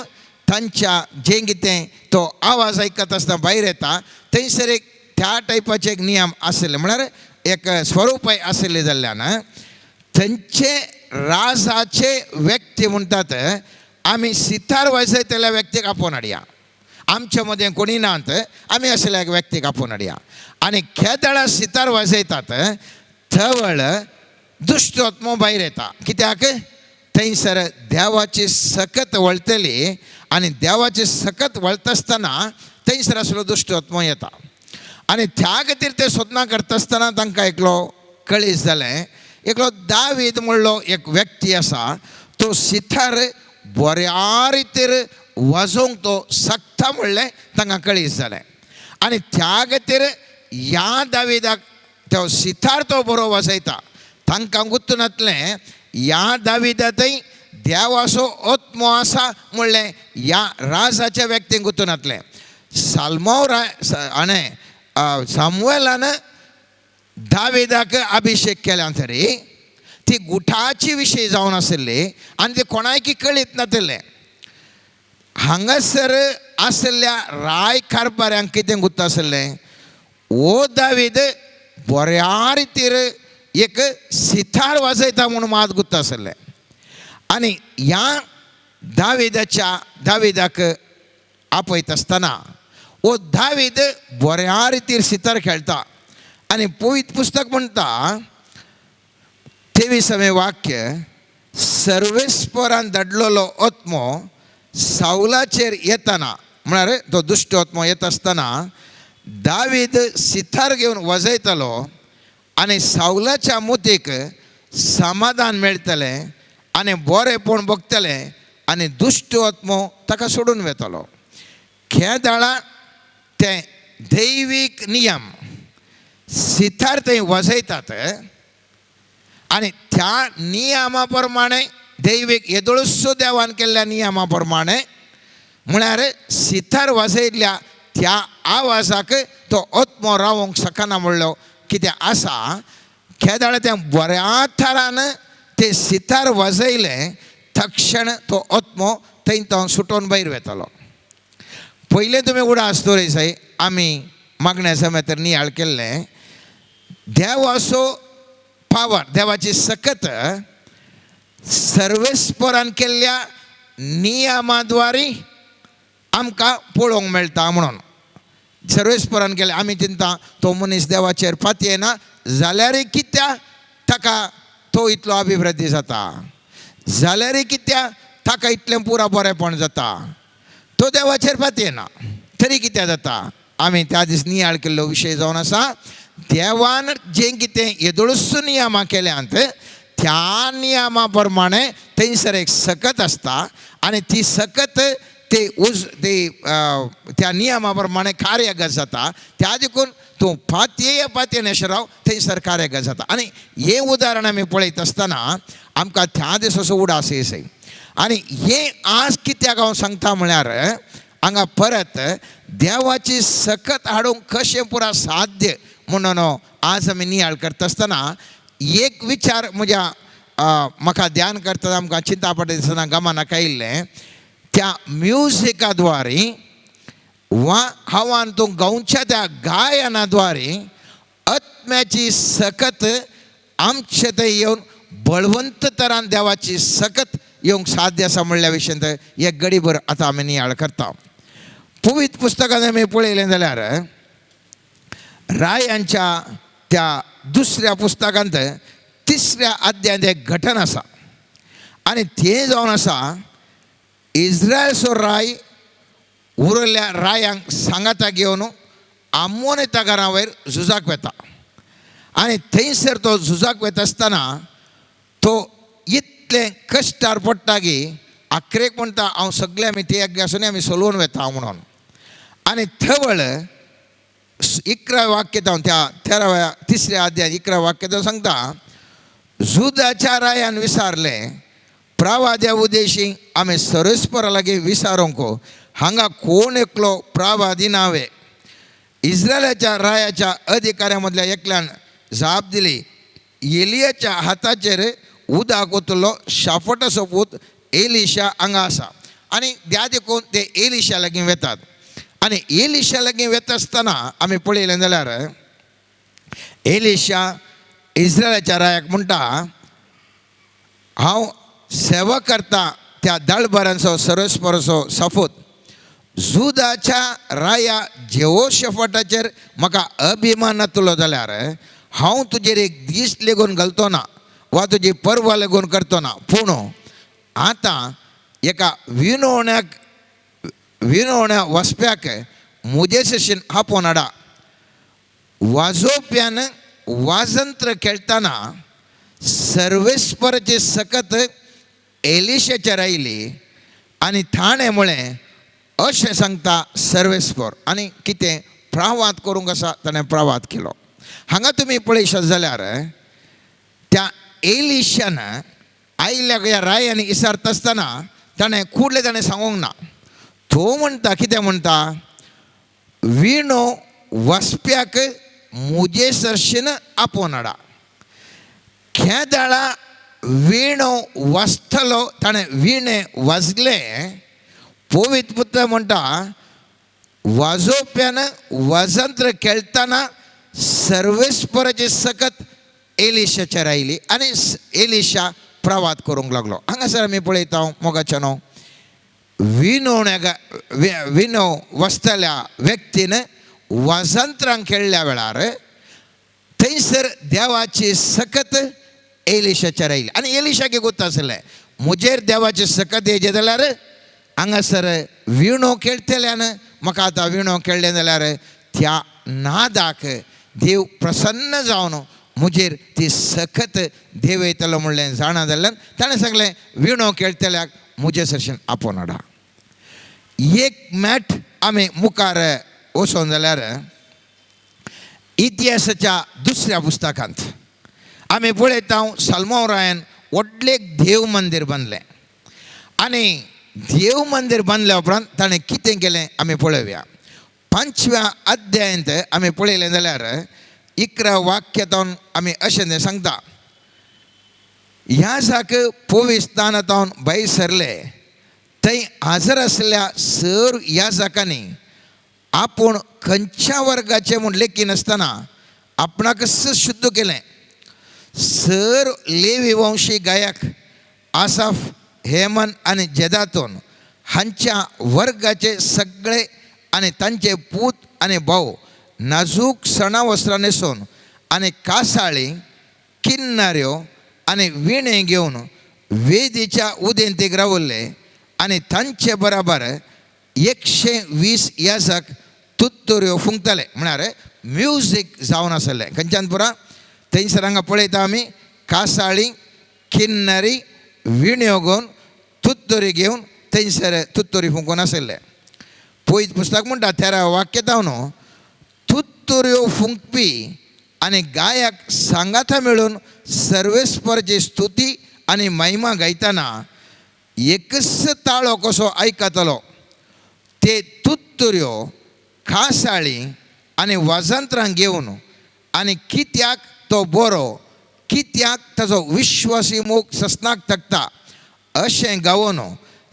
तांच्या जें कितें तो आवाज आयकत आसतना भायर येता थंयसर एक त्या टायपाचे एक नियम आशिल्ले, म्हळ्यार एक स्वरूपय आशिल्लें जाल्ल्यान थंयचे राजाचे व्यक्ती म्हणटात आमी सितार वाजयतल्या व्यक्तीक आपोवन हाडया, आमच्या मदें कोणी नात आमी आशिल्ल्या एक व्यक्तीक आपोवन हाडया. आनी केदळा सितार वाजयतात थवळ दुश्ट आत्मो भायर येता. कित्याक थंयसर देवाची सकत वळटली आनी देवाची सकत वळटा आसतना थंयसर आसलो दुश्ट आत्मो येता. आनी त्या खातीर ते सोदना करता आसतना तांकां एकलो कळीस जालें, एकलो दावीद म्हणलो एक व्यक्ती आसा तो सितार बऱ्या रितीर वाजोवंक तो शकता म्हणलें तांकां कळीस जालें. आनी त्या खातीर ह्या दाविदाक तो सितार तो बरो वाजयता तांकां गुत्तून नातलें ह्या दाविदांतय देवाचो आत्मो आसा म्हणलें ह्या राजाच्या व्यक्तींक गुत्तून नातलें. साल्मो राय हाणें सामुएलान दाविदाक अभिशेक केल्या तरी ती गुठाची विशय जावन आशिल्ली आनी ती कोणायकी कळीत नातिल्लें. हांगासर आशिल्ल्या राय कारभाऱ्यांक कितें गुत्त आशिल्लें, ओ दावीद बऱ्या रितीर एक सितार वाजयता म्हूण मात गुत्त आशिल्लें. आनी ह्या दाविदाच्या दाविदाक आपयत आसतना ओ दावीद बऱ्या रितीर सितार खेळटा. आनी पवित्र पुस्तक म्हणटा 23वें वाक्य, सर्वेस्परान धाडलेलो आत्मो सावलाचेर येताना, म्हळ्यार तो दुश्ट आत्मो येता आसतना दावीद सितार घेवन वाजयतालो आनी सावलाच्या मुतीक समाधान मेळटलें आनी बरेंपण भोगतलें आनी दुश्ट आत्मो ताका सोडून वेतालो. खेदाळा तें दैवीक नियम सितार थंय वाजयतात आनी त्या नियमा प्रमाणे दैवीक येदोळसो देवान केल्ल्या नियमा प्रमाणे म्हळ्यार सितार वाजयल्ल्या त्या आवाजाक तो आत्मो रावंक शकना म्हणलो कितें आसा. खेदाळ तें बऱ्या थरान ते सितार वाजयलें तक्षण तो आत्मो थंय तो सुटोवन भायर वेतालो. पयलें तुमी उडास दवरिसाय आमी मागण्या समेत नियाळ केल्लें, देवाचो पावर देवाची सकत सर्वेस्परान केल्ल्या नियमाद्वारे आमकां पळोवंक मेळटा म्हणून. सर्वेस्परान केलें आमी चिंता तो मनीस देवाचेर पातयेना जाल्यारय कित्याक ताका तो इतलो अभिवृद्धी जाता, जाल्यारय कित्याक ताका इतलें पुरा बरेंपण जाता, तो देवाचेर पातयेना तरी कित्याक जाता. आमी त्या दीस नियाळ केल्लो विशय जावन आसा, देवान जें कितें येदोळसो नियमां केल्यांत त्या नियमा प्रमाणे थंयसर एक सकत आसता आनी ती सकत ते उज ते त्या नियमा प्रमाणे कार्यगत जाता. त्या देखून तूं पातये पातये नेशराव थंयसर कार्यगत जाता. आनी हें उदाहरण आमी पळयत आसतना आमकां त्या दिसाचो उडास येसय. आनी हें आज कित्याक हांव सांगता म्हळ्यार हांगा परत देवाची सकत हाडूंक कशें पुरा साध्य म्हणून आज आमी नियाळ करता आसतना एक विचार म्हज्या म्हाका ध्यान करतना आमकां चिंता पडटा दिसतना गमनाक आयिल्लें, त्या म्युजिका द्वारे वा हांवान तूं गावच्या त्या गायना द्वारे आत्म्याची सकत आमचे थंय येवन बळवंत तरान देवाची सकत येवंक साध्य आसा म्हणल्या विशयांत एक गडीभर आतां आमी नियाळ करता. पवित्र पुस्तकान आमी पळयलें जाल्यार रायांच्या त्या दुसऱ्या पुस्तकांत 3ऱ्या अध्यायांत एक घटन आसा आनी तें जावन आसा इस्रायलचो राय उरल्या रायांक सांगाता घेवन आमोनेता घरा वयर झुजाक वेता आनी थंयसर तो झुजाक वेता आसतना तो इतलें कश्टार पडटा की आखरेक म्हणटा हांव सगळें आमी ते आसून आमी सोलोवन वेता म्हणून. आनी थवळ 11 वाक्य जावन त्या 13व्या 3ऱ्या अध्याय 11 वाक्य जावन सांगता, जुदाच्या रायान विसारलें प्रावाद्या उदेशी आमी सर्वेस्परा लागीं विसारूंक हांगा कोण एकलो प्रावादी नावे. इस्रायलाच्या रायाच्या अधिकाऱ्या मदल्या एकल्यान जाप दिली, एलियाच्या हाताचेर उदक ओतलो शाफटाचो पूत एलिशा हांगा आसा. आनी त्या देखून ते एलिशा लागीं वेतात आनी एलिशा लागीं वेता आसतना आमी पळयलें जाल्यार एलिशा इस्रायलाच्या रायाक म्हणटा, हांव सेवा करता त्या दळभरांचो सर्वेस्पराचो सफूत जुदाच्या राया जेहोशफाटाचेर म्हाका अभिमान नातलो जाल्यार हांव तुजेर एक दीस लेगून घालतो ना वा तुजी पर्वा लेगून करतो ना, पूण आतां एका विनवण्याक विनवण्या वचप्याक म्हजे शशीन आपोवन हाडा. वाजोवप्यान वाजंत्र खेळटना सर्वेस्पराची सकत एलिशाचेर आयली आनी थाणें म्हळें अशें सांगता सर्वेस्पर. आनी कितें प्रावाद करूंक आसा ताणें प्रावाद केलो. हांगा तुमी पळयशात जाल्यार त्या एलिशान आयिल्ल्या ह्या रायांनी इसारता आसतना ताणें कुडलें ताणें सांगूंक ना. तो म्हणटा कितें म्हणटा, विणो वचप्याक म्हजे सरशीन आपोवन हाडा. खेदाळा विणो वाजतलो ताणें विणे वाजलें. पवित्र पुत्र म्हणटा वाजोवप्यान वाजंत्र खेळटना सर्वेस्पराची सकत एलिशाचेर आयली आनी एलिशा प्रवाद करूंक लागलो. हांगासर आमी पळयता मोगाच्या न्हू विनो वसतल्या व्यक्तीन वाजंत्रां खेळ्ळ्या वेळार थंयसर देवाची सकत एलिशाचेर आयली आनी एलिशाक गोत आसलें म्हजेर देवाची सकत येयचे जाल्यार हांगासर विणो खेळटल्यान म्हाका आतां विणो खेळ्ळें जाल्यार त्या नादाक देव प्रसन्न जावन म्हजेर ती सकत देव येतलो म्हणलें जाणा जाल्ल्यान ताणें सांगलें विणो खेळटल्याक म्हजे सरशेन आपोवन हाडा. एक मॅट आमी मुखार वचोन जाल्यार इतिहासाच्या दुसऱ्या पुस्तकांत आमी पळयता सलमो रायान व्हडलें एक देव मंदीर बांदलें आनी देव मंदीर बांदल्या उपरांत ताणें कितें केलें आमी पळोवया. 5व्या अध्यायांत आमी पळयलें जाल्यार 11 वाक्यातावन आमी अशें सांगता, ह्या जाक पविस्थानातावन भायर सरले थंय हाजर आसल्या सर ह्या जाकांनी आपूण खंयच्या वर्गाचें म्हूण लेखिनासतना आपणाकच शुद्ध केलें. सर लेवी वंशी गायक आसाफ, हेमन आनी जेदातून हांच्या वर्गाचे सगळे आनी तांचे पूत आनी भाव नाजूक सणा वस्त्रां न्हेसून आनी कासाळी, किन्नाऱ्यो आनी विणे घेवन वेदीच्या उदेंतीक रावल्ले आनी तांचे बराबर 120 याजक तुत्तुऱ्यो फुंकताले. म्हळ्यार म्युजीक जावन आसलें. खंयच्यान पुरा थंयसर हांगा पळयता आमी कासाळी, किन्नरी, विण्यो घेवन तुत्तुरी घेवन थंयसर तुत्तुरी फुंकून आसले. पयत पुस्तक म्हणटा 13 वाक्य जावन तुत्तुऱ्यो फुंकपी आनी गायक सांगाता मेळून सर्वेस्परची स्तुती आनी महिमा गायतना एकच ताळो कसो आयकतलो. ते तुत्तुऱ्यो, कासाळी आनी वाजंत्रां घेवन आनी कित्याक तो बरो, कित्याक ताजो विश्वासी मोग ससनाक तकता अशें गावन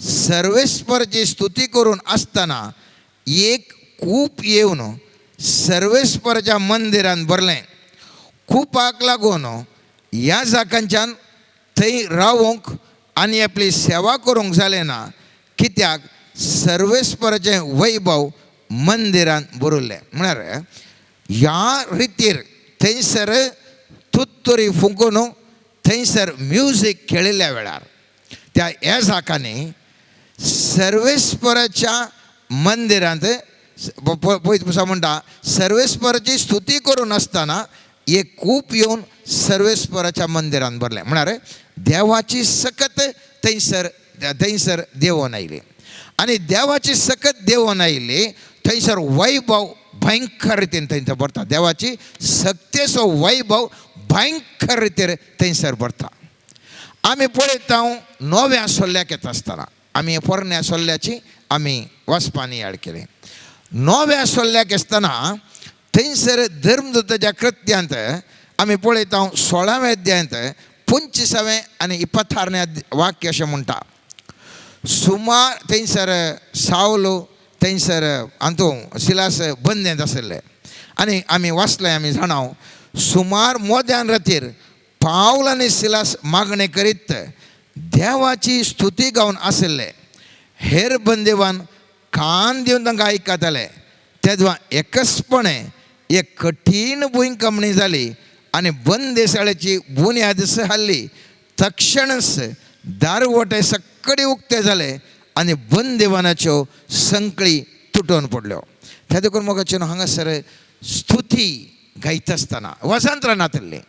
सर्वेस्परची स्तुती करून आसतना एक कूप येवन सर्वेस्परच्या मंदिरान भरलें. कुपाक लागून ह्या जाकांच्यान थंय रावूंक आनी आपली सेवा करूंक जालें ना, कित्याक सर्वेस्पराचें वैभव मंदिरान भरिल्लें. म्हळ्यार ह्या रितीर थंयसर तुत्तुरी फुंकून थंयसर म्युजीक खेळिल्ल्या वेळार त्या ह्या जाकांनी सर्वेस्पराच्या मंदिरांत पळयत म्हणटा सर्वेस्पराची स्तुती करून आसतना एक कूप येवन सर्वेस्पराच्या मंदिरान भरलें. म्हळ्यार देवाची सकत थंयसर थंयसर देंवोन आयली आनी देवाची सकत देंवोन आयली थंयसर वैभव भयंकर रितीन थंयसर भरता. देवाची सक्तेचो वैभव भयंकर रितीर थंयसर भरता. आमी पळयता नव्या सोल्ल्याक येता आसतना आमी पोरण्या सोल्ल्याची आमी वाचपानी याद केली. नव्या सोल्ल्याक आसतना थंयसर धर्मदूताच्या कृत्यांत आमी पळयता 16व्या अध्यायांत 25वें आनी 26 वाक्य अशें म्हणटा. सुमार थंयसर सावलो थंयसर हातूं सिलास बंदेंत आशिल्ले आनी आमी वाचलें आमी जाणाव सुमार मोद्यान रातीर पावल आनी सिलास मागणें करीत देवाची स्तुती गावन आशिल्ले. हेर बंदेवान कान दिवन तांकां आयकताले. तेदवा एकसपणे एक कठीण भुंयकांपणी जाली आनी बंदेशाळेची बुन्याद हाल्ली. तक्षणच दारवटे सगळे उक्ते जाले आनी बंदेवानाच्यो संकळी तुटोवन पडल्यो. त्या देखून मोगाचें हांगासर स्तुती गायता आसतना वाजंत्रां नातिल्लीं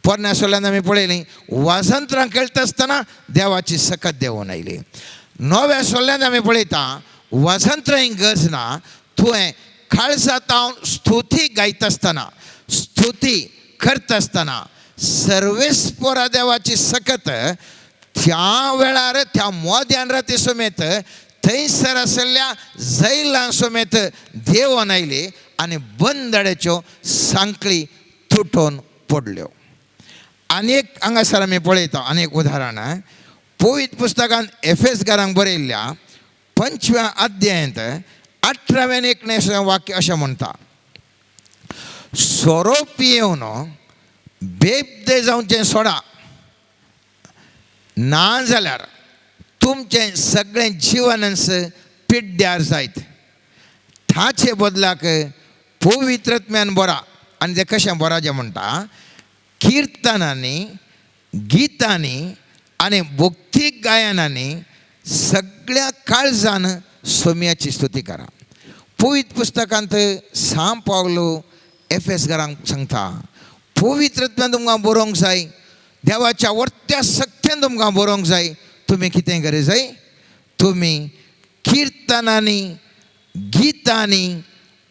पोरण्या सोल्यान आमी पळयलीं वाजंत्रां खेळटा आसतना देवाची सकत देंवोन आयली. नव्या सोल्यान आमी पळयता वाजंत्रां गरज ना, तुवें काळजांत स्तुती गायता आसतना स्तुती करता आसतना सर्वेस्परा देवाची सकत त्या वेळार त्या मोद्यान राती समेत थंयसर आशिल्ल्या जैलां समेत देंवोन आयली आनी बंदड्याच्यो सांकळी तुटोवन पडल्यो. आनी एक हांगासर आमी पळयता आनी एक उदाहरण पवित्र पुस्तकान एफेसकारांक बरयल्ल्या 5व्या अध्यायांत 18व्या आनी 19व्या वाक्य अशें म्हणटा, सोरो पियेवन बेबदे जावचें सोडा, ना जाल्यार तुमचें सगळें जिवनच पिड्ड्यार जायत, ताचे बदलाक पवित्रत्म्यान बरा. आनी तें कशें बरा जें म्हणटा, किर्तनांनी गितांनी आनी भक्तीक गायनांनी सगळ्या काळजान सोम्याची स्तुती करा. पवित्र पुस्तकांत सांत पावलो एफेसकारांक सांगता, पवित्रत्म्यान तुमकां बरोवंक जाय, देवाच्या वर्त्या सक्त्यान तुमकां बरोवंक जाय. तुमी कितें करी जाय, तुमी किर्तनांनी गितांनी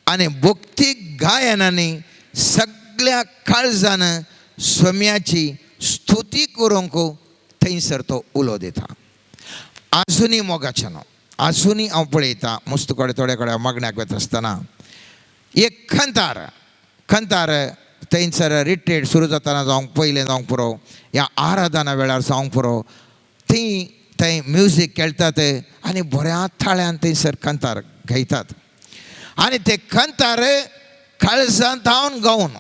आनी भक्तीक गायनांनी सगळ्या काळजान सोम्याची स्तुती करूंक थंयसर तो उलो दिता. आजुनी मोगाचें न्हू, आजुनी हांव पळयतां मुस्त कडेन थोडे कडेन मागण्याक वता आसतना एक खंतार खंतार थंयसर रिट्रीट सुरू जातना जावंक पयलें जावंक पुरो, ह्या आराधना वेळार जावंक पुरो, थंय थंय म्युजीक खेळटात आनी बऱ्या थाळ्यान थंयसर खंतार गायतात आनी ते खंतार काळजांत धांवन गावन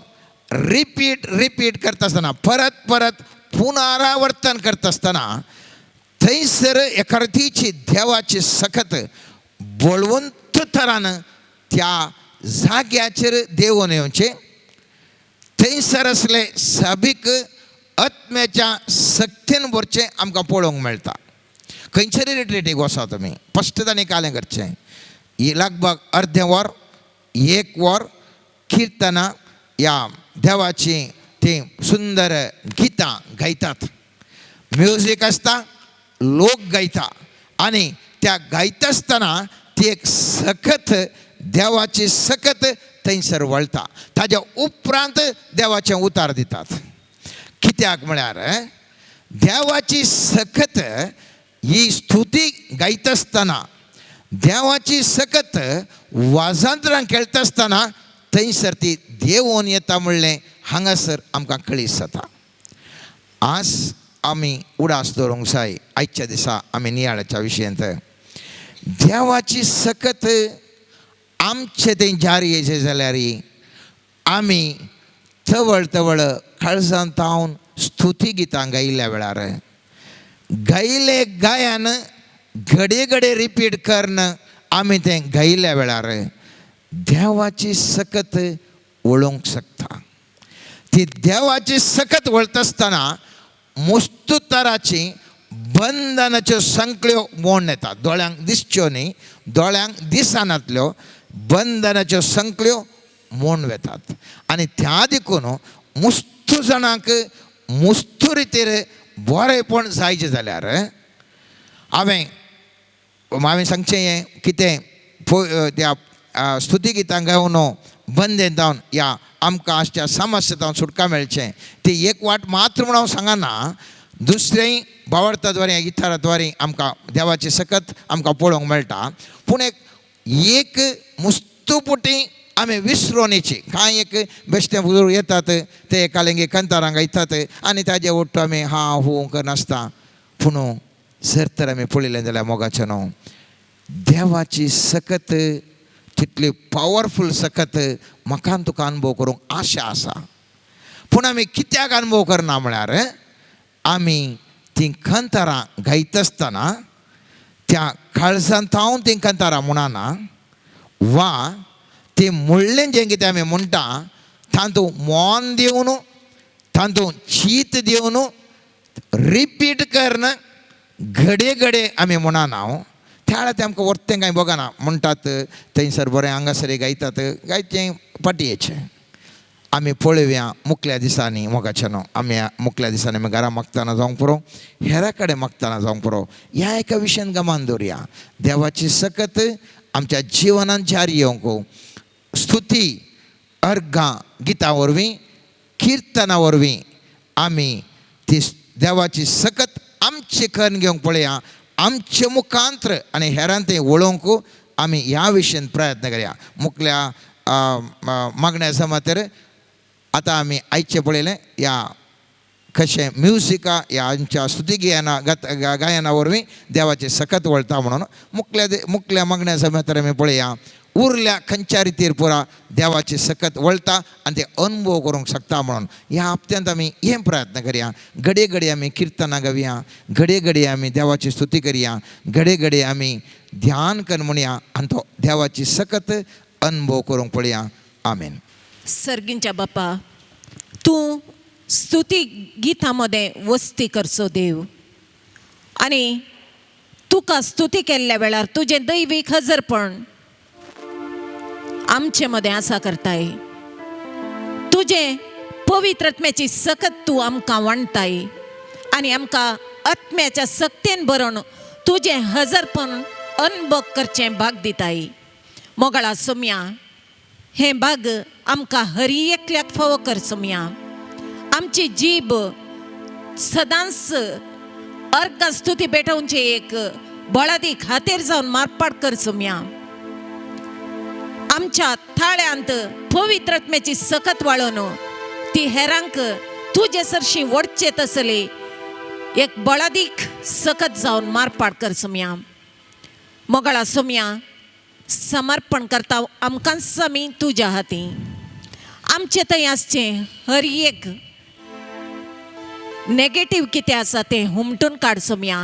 रिपीट रिपीट करता आसतना परत परत पुनरावर्तन करता आसतना थंयसर एखादीची देवाची सखत बळवंत तरान त्या जाग्याचेर देवून येवचें. थंयसर आसले साबीक आत्म्याच्या सक्तीन भरचें आमकां पळोवंक मेळटा. खंयचेरी रिट्रीटीक वचा तुमी फस्ट तांणी कालें करचें, लगभग अर्दें वर एक वर किर्तनां ह्या देवाची तीं सुंदर गितां गायतात, म्युजीक आसता, लोक गायता आनी त्या गायता आसतना ती एक सखत देवाची सखत थंयसर वळटा. ताज्या उपरांत देवाचें उतार दितात. कित्याक म्हळ्यार देवाची सखत ही स्तुती गायता आसतना देवाची सखत वाजांतरां खेळटा आसतना थंयसर ती देवोन येता म्हणलें हांगासर आमकां कळीस जाता. आज आमी उडास दवरूंक जाय आयच्या दिसा आमी नियाळाच्या विशयांत देवाची सकत आमचे तें जारी येयचें जाल्यार आमी तवळ तवळ काळजांत तावन स्तुती गितां गायिल्ल्या वेळार गायिल्ले गायन घडये घडये रिपीट करून आमी तें गायिल्ल्या वेळार देवाची सकत वळोवंक शकता. ती देवाची सकत वळता आसतना मुस्तू तराची बंधनाच्यो संकल्यो मोडून येतात. दोळ्यांक दिसच्यो न्ही, दोळ्यांक दिसनातल्यो बंधनाच्यो संकल्यो मोडून वेतात आनी त्या देखून मुस्तू जाणांक मुस्तू रितीर बरेंपण जायचें जाल्यार हांवें हांवें सांगचें हें कितें त्या स्तुती गितां गावन बंदेन जावन ह्या आमकां आसच्या समस्या जावन सुटका मेळचें ती एक वाट मात्र म्हूण हांव सांगना, दुसरेंय भावार्थाद्वारे द्वारे गितारा द्वारे आमकां देवाची सकत आमकां पळोवंक मेळटा. पूण एक एक मुस्तुपुटी आमी विसरोन येची कांय एक बेश्टे हुजूर येतात ते एकालेंगे कंतारां गायतात आनी ताजे ओट्टो आमी हा हू करनासता. पूण जर तर आमी पळयलें जाल्यार मोगाचें न्हू देवाची सकत तितली पावरफूल सकत म्हाका तुका अनुभव करूंक आशा आसा. पूण आमी कित्याक अनुभव करना म्हळ्यार आमी तीं कंतारां गायता आसतना त्या काळजांत थावन तीं कंतारां म्हणना वा ती म्हणलें जें कितें आमी म्हणटा तातूंत मन दिवन तातूंत चीत दिवन रिपीट करून घडये घडये आमी म्हणना. त्या वेळार तें आमकां वर्तें कांय बगना म्हणटात थंयसर बरें हांगासर गायतात गायचें पाटयेचें. आमी पळोवया मुखल्या दिसांनी मोगाचें न्हू आमी मुखल्या दिसांनी आमी घरा मागतना जावंक पुरो, हेरा कडेन मागतना जावंक पुरो, ह्या एका विशयान गमान दवरुया. देवाची सकत आमच्या जिवनांत जारी येवंक स्तुती अर्घां गितां वरवीं किर्तना वरवीं आमी ती देवाची सकत आमची करून घेवंक पळया, आमचे मुखांत्र आनी हेरांत तें वळोवंक आमी ह्या विशयान प्रयत्न करया. मुखल्या मागण्या जमातेर आतां आमी आयचें पळयलें ह्या कशें म्युजिका ह्या आमच्या स्तुती गायना गायना वरवीं देवाचें सकत वळटा म्हणून मुखल्या मुखल्या मागण्या समेत आमी पळया उरल्या खंयच्या रितीर पुरा देवाची सकत वळटा आनी ते अनुभव करूंक शकता म्हणून ह्या हप्त्यांत आमी हे प्रयत्न करया. घडये घडये आमी किर्तनां गावया, घडये घडये आमी देवाची स्तुती करया, घडये घडये आमी ध्यान कर म्हणया आनी तो देवाची सकत अनुभव करूंक पळया. आमेन. सर्गींच्या बापा, तूं स्तुती गितां मदें वस्ती करचो देव आनी तुका स्तुती केल्ल्या वेळार तुजें दैवीक हजरपण आमचे मदें आसा करताय. तुजें पवित्र आत्म्याची सकत तूं आमकां वांटताय आनी आमकां आत्म्याच्या सक्तेन भरून तुजें हजरपण अनुभव करचें भाग दिताय. मोगाळा सोम्या, हें भाग आमकां हरी एकल्याक फावो कर सोम्या. आमची जीब सदांच अर्घ स्तुती भेटोवचे एक बळादी खातीर जावन मारपाट कर सोम्या. आमच्या थाळ्यांत पवित्र आत्म्याची सकत वाळोवन ती हेरांक तुजे सरशी वडचे तसली एक बळादीक सकत जावन मारपाट कर सोम्या. मोगाळा सोम्या, समर्पण करता आमकांच आमी तुज्या हाती. आमचे थंय आसचें हर एक नेगेटीव कितें आसा तें हुमटून काड सोम्या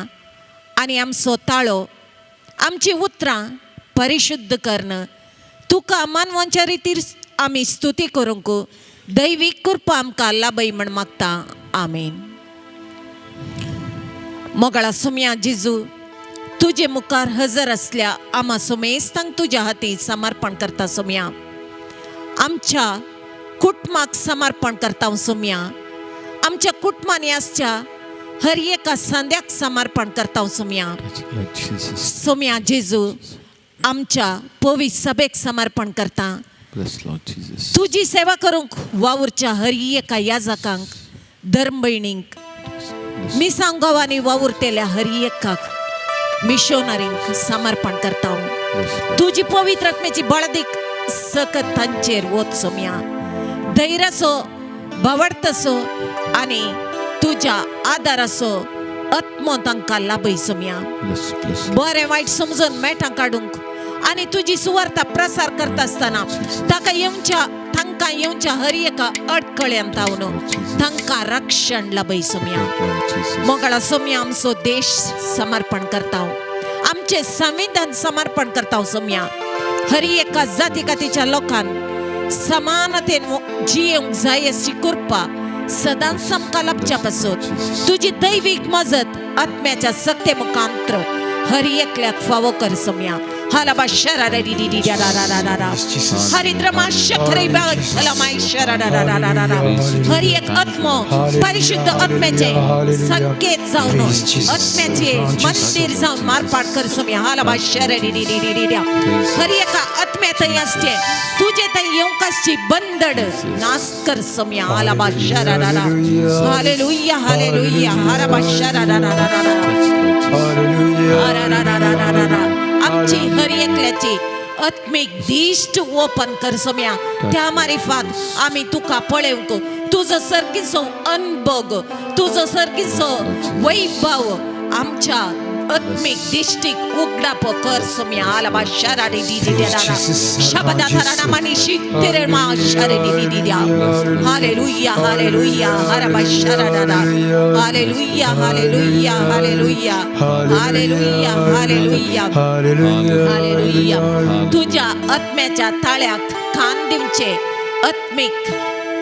आनी आमचो ताळो आमची उतरां परिशुद्ध कर्ण तुका मानवांच्या रितीर आमी स्तुती करूंक दैवीक कृपा आमकां लाभय म्हण मागता. आमेन. मोगाळा सोम्या जेजू, तुजे मुखार हजर आसल्या आमा सोमेस्तांक तुज्या हाती समर्पण करता सोम्या. आमच्या कुटुंबाक समर्पण करता सोम्या. आमच्या कुटुंबांनी आसच्या हर एका संद्याक समर्पण करता सोम्या. सोम्या जेजू, आमच्या पवित्र सभेक समर्पण करता. तुजी सेवा करूंक वावुरच्या हर एका याजकांक, धर्मभयणींक, मिसांग गांवांनी वावुरतेल्या हर एकाक, मिशोनरींक समर्पण करता. तुजी पवित्र आत्म्याची बळदीक सकत तांचेर वत सोम्या. धैर्याचो, भावार्थाचो आनी तुज्या आदाराचो आत्मो तांकां लाभय सोम्या. बरें वायट समजून मेटां काडूंक आनी तुजी सुवार्ता प्रसार करता आसतना ताका येवच्या तांकां येवच्या हर एका अडकळ्यान तावन तांकां रक्षण लाभय सोम्या. मोगाळा सोम्या, आमचो देश समर्पण करता, आमचें संविधान समर्पण करता सोम्या. हर एका जाती कातीच्या लोकांक समानतेन जियेवंक जाय अशी कृपा सदांच आमकां लाभच्या पासून तुजी दैवीक मजत आत्म्याच्या सक्ते मुखांत्र हर एकल्याक फावो कर सोम्या. हालाबा शरा रे डी डी रा रा रा रा रा हरिद्रमा शखरे माय शरा रा रा रा रा रा. हर एक आत्मो परिशुद्ध आत्म्याचे संकेत जावन आत्म्याचे मंदिर जावन मारपाट कर सोम्या. हालाबा शरा डी डी डी डी हर एका आत्म्या थंय आसचे तुजे थंय येवंक आसची बंदड नाश कर सोम्या. हालाबा शरा रा रा. हालेलुया हालेलुया. हाराबा शरा रा रा रा रा रा रा. आमची हर एकल्याची आत्मीक दिश्ट ओपन कर सोम्या. त्या मारिफात आमी तुका पळोवंक तुजो सर्गीचो अनभोग, तुजो सर्गीचो वैभव आमच्या आत्मीक दिश्टीक उगडाप कर सोम्या. आलाबा शरा डी डी डी रा शबदा थरा मानी शितेरे मा शरे डी डी डी. हालेलुया हालेलुया. हरबा शरा रा. हालेलुया हालेलुया हालेलुया हालेलुया हालेलुया हालेलुया. तुझ्या आत्म्याच्या ताळ्याक कान दिवचे आत्मीक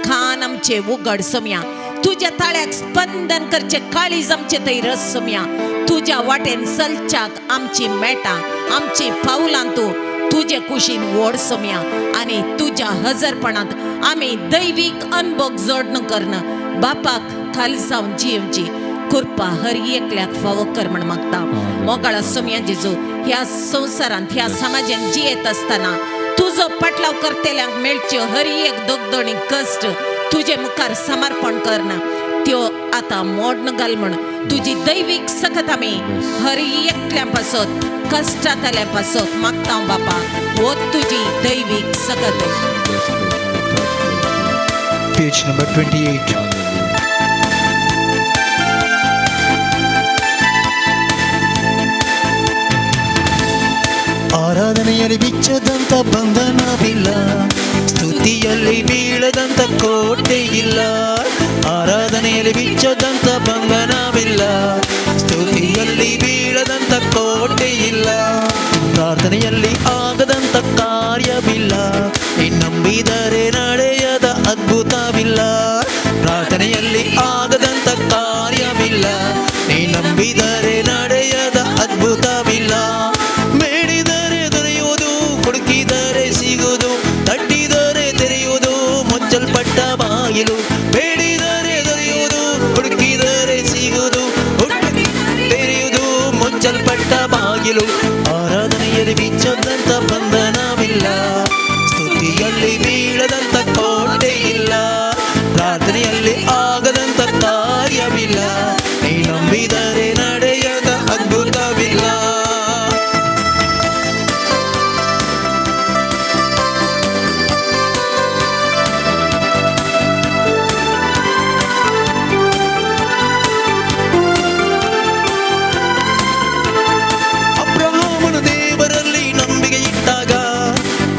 कान आमचे उगड सोम्या. तुझ्या ताळ्याक स्पंदन करचे काळीज आमचे थंय रस सोम्या. तुझ्या वाटेन चलच्याक आमची मेटां आमची पावलां तूं तुजे कुशीन व्हड सोम्या आनी तुज्या हजरपणांत आमी दैवीक अनभोग जोडण कर्ण बापाक खाल जावन जियेवची कृपा हर एकल्याक फावो कर म्हण मागता. मोगाळा सोम्या जेजू, ह्या संवसारांत ह्या समाजान जियेत आसतना तुजो पाटलाव करतेल्यांक मेळच्यो हर एक दगदणी कश्ट तुजे मुखार समर्पण कर्ण त्यो आतां मोडन घाल म्हण तुजी दैवीक सकत आमी हर एकल्या पासत कश्टांतल्या पासत मागता बापा. हो तुजी दैवीक सकत. Page number 28. ಆರಾಧನೆಯಲ್ಲಿ ಬಿಚ್ಚದಂತ ಬಂಧನವಿಲ್ಲ, ಸ್ತುತಿಯಲ್ಲಿ ಬೀಳದಂತ ಕೋಟೆ ಇಲ್ಲ. ಆರಾಧನೆಯಲ್ಲಿ ಬಿಚ್ಚದಂತ ಬಂಧನವಿಲ್ಲ, ಸ್ತುತಿಯಲ್ಲಿ ಬೀಳದಂತ ಕೋಟೆ ಇಲ್ಲ. ಪ್ರಾರ್ಥನೆಯಲ್ಲಿ ಆಗದಂತ ಕಾರ್ಯವಿಲ್ಲ, ನಂಬಿದರೆ ನಡೆಯದ ಅದ್ಭುತವಿಲ್ಲ. ಪ್ರಾರ್ಥನೆಯಲ್ಲಿ ಆಗದಂತ ಕಾರ್ಯವಿಲ್ಲ, ನೀ ನಂಬಿದರೆ ನಡೆಯದ ಅದ್ಭುತವಿಲ್ಲ. ಬೇಡಿದರೆ ದೊರೆಯುವುದು, ಹುಡುಕಿದರೆ ಸಿಗುವುದು, ತಟ್ಟಿದರೆ ತೆರೆಯುವುದು ಮುಚ್ಚಲ್ಪಟ್ಟ ಬಾಗಿಲು. ಬೇಡಿದರೆ ದೊರೆಯುವುದು, ಹುಡುಕಿದರೆ ಸಿಗುವುದು, ತೆರೆಯುವುದು ಮುಚ್ಚಲ್ಪಟ್ಟ ಬಾಗಿಲು. ಆರಾಧನೆಯಲ್ಲಿ ಬಿಚ್ಚದಂತ ಬಂಧನವಿಲ್ಲ, ಸ್ತುತಿಯಲ್ಲಿ ಬೀಳದಂತ ಕೋಟೆ ಇಲ್ಲ. ಪ್ರಾರ್ಥನೆಯಲ್ಲಿ ಆಗದಂತ ಕಾರ್ಯವಿಲ್ಲ, ನೀ ನಂಬಿದರೆ ನಡೆಯದ ಅದ್ಭುತವಿಲ್ಲ. ಅಬ್ರಹಾಮನು ದೇವರಲ್ಲಿ ನಂಬಿಕೆ ಇಟ್ಟಾಗ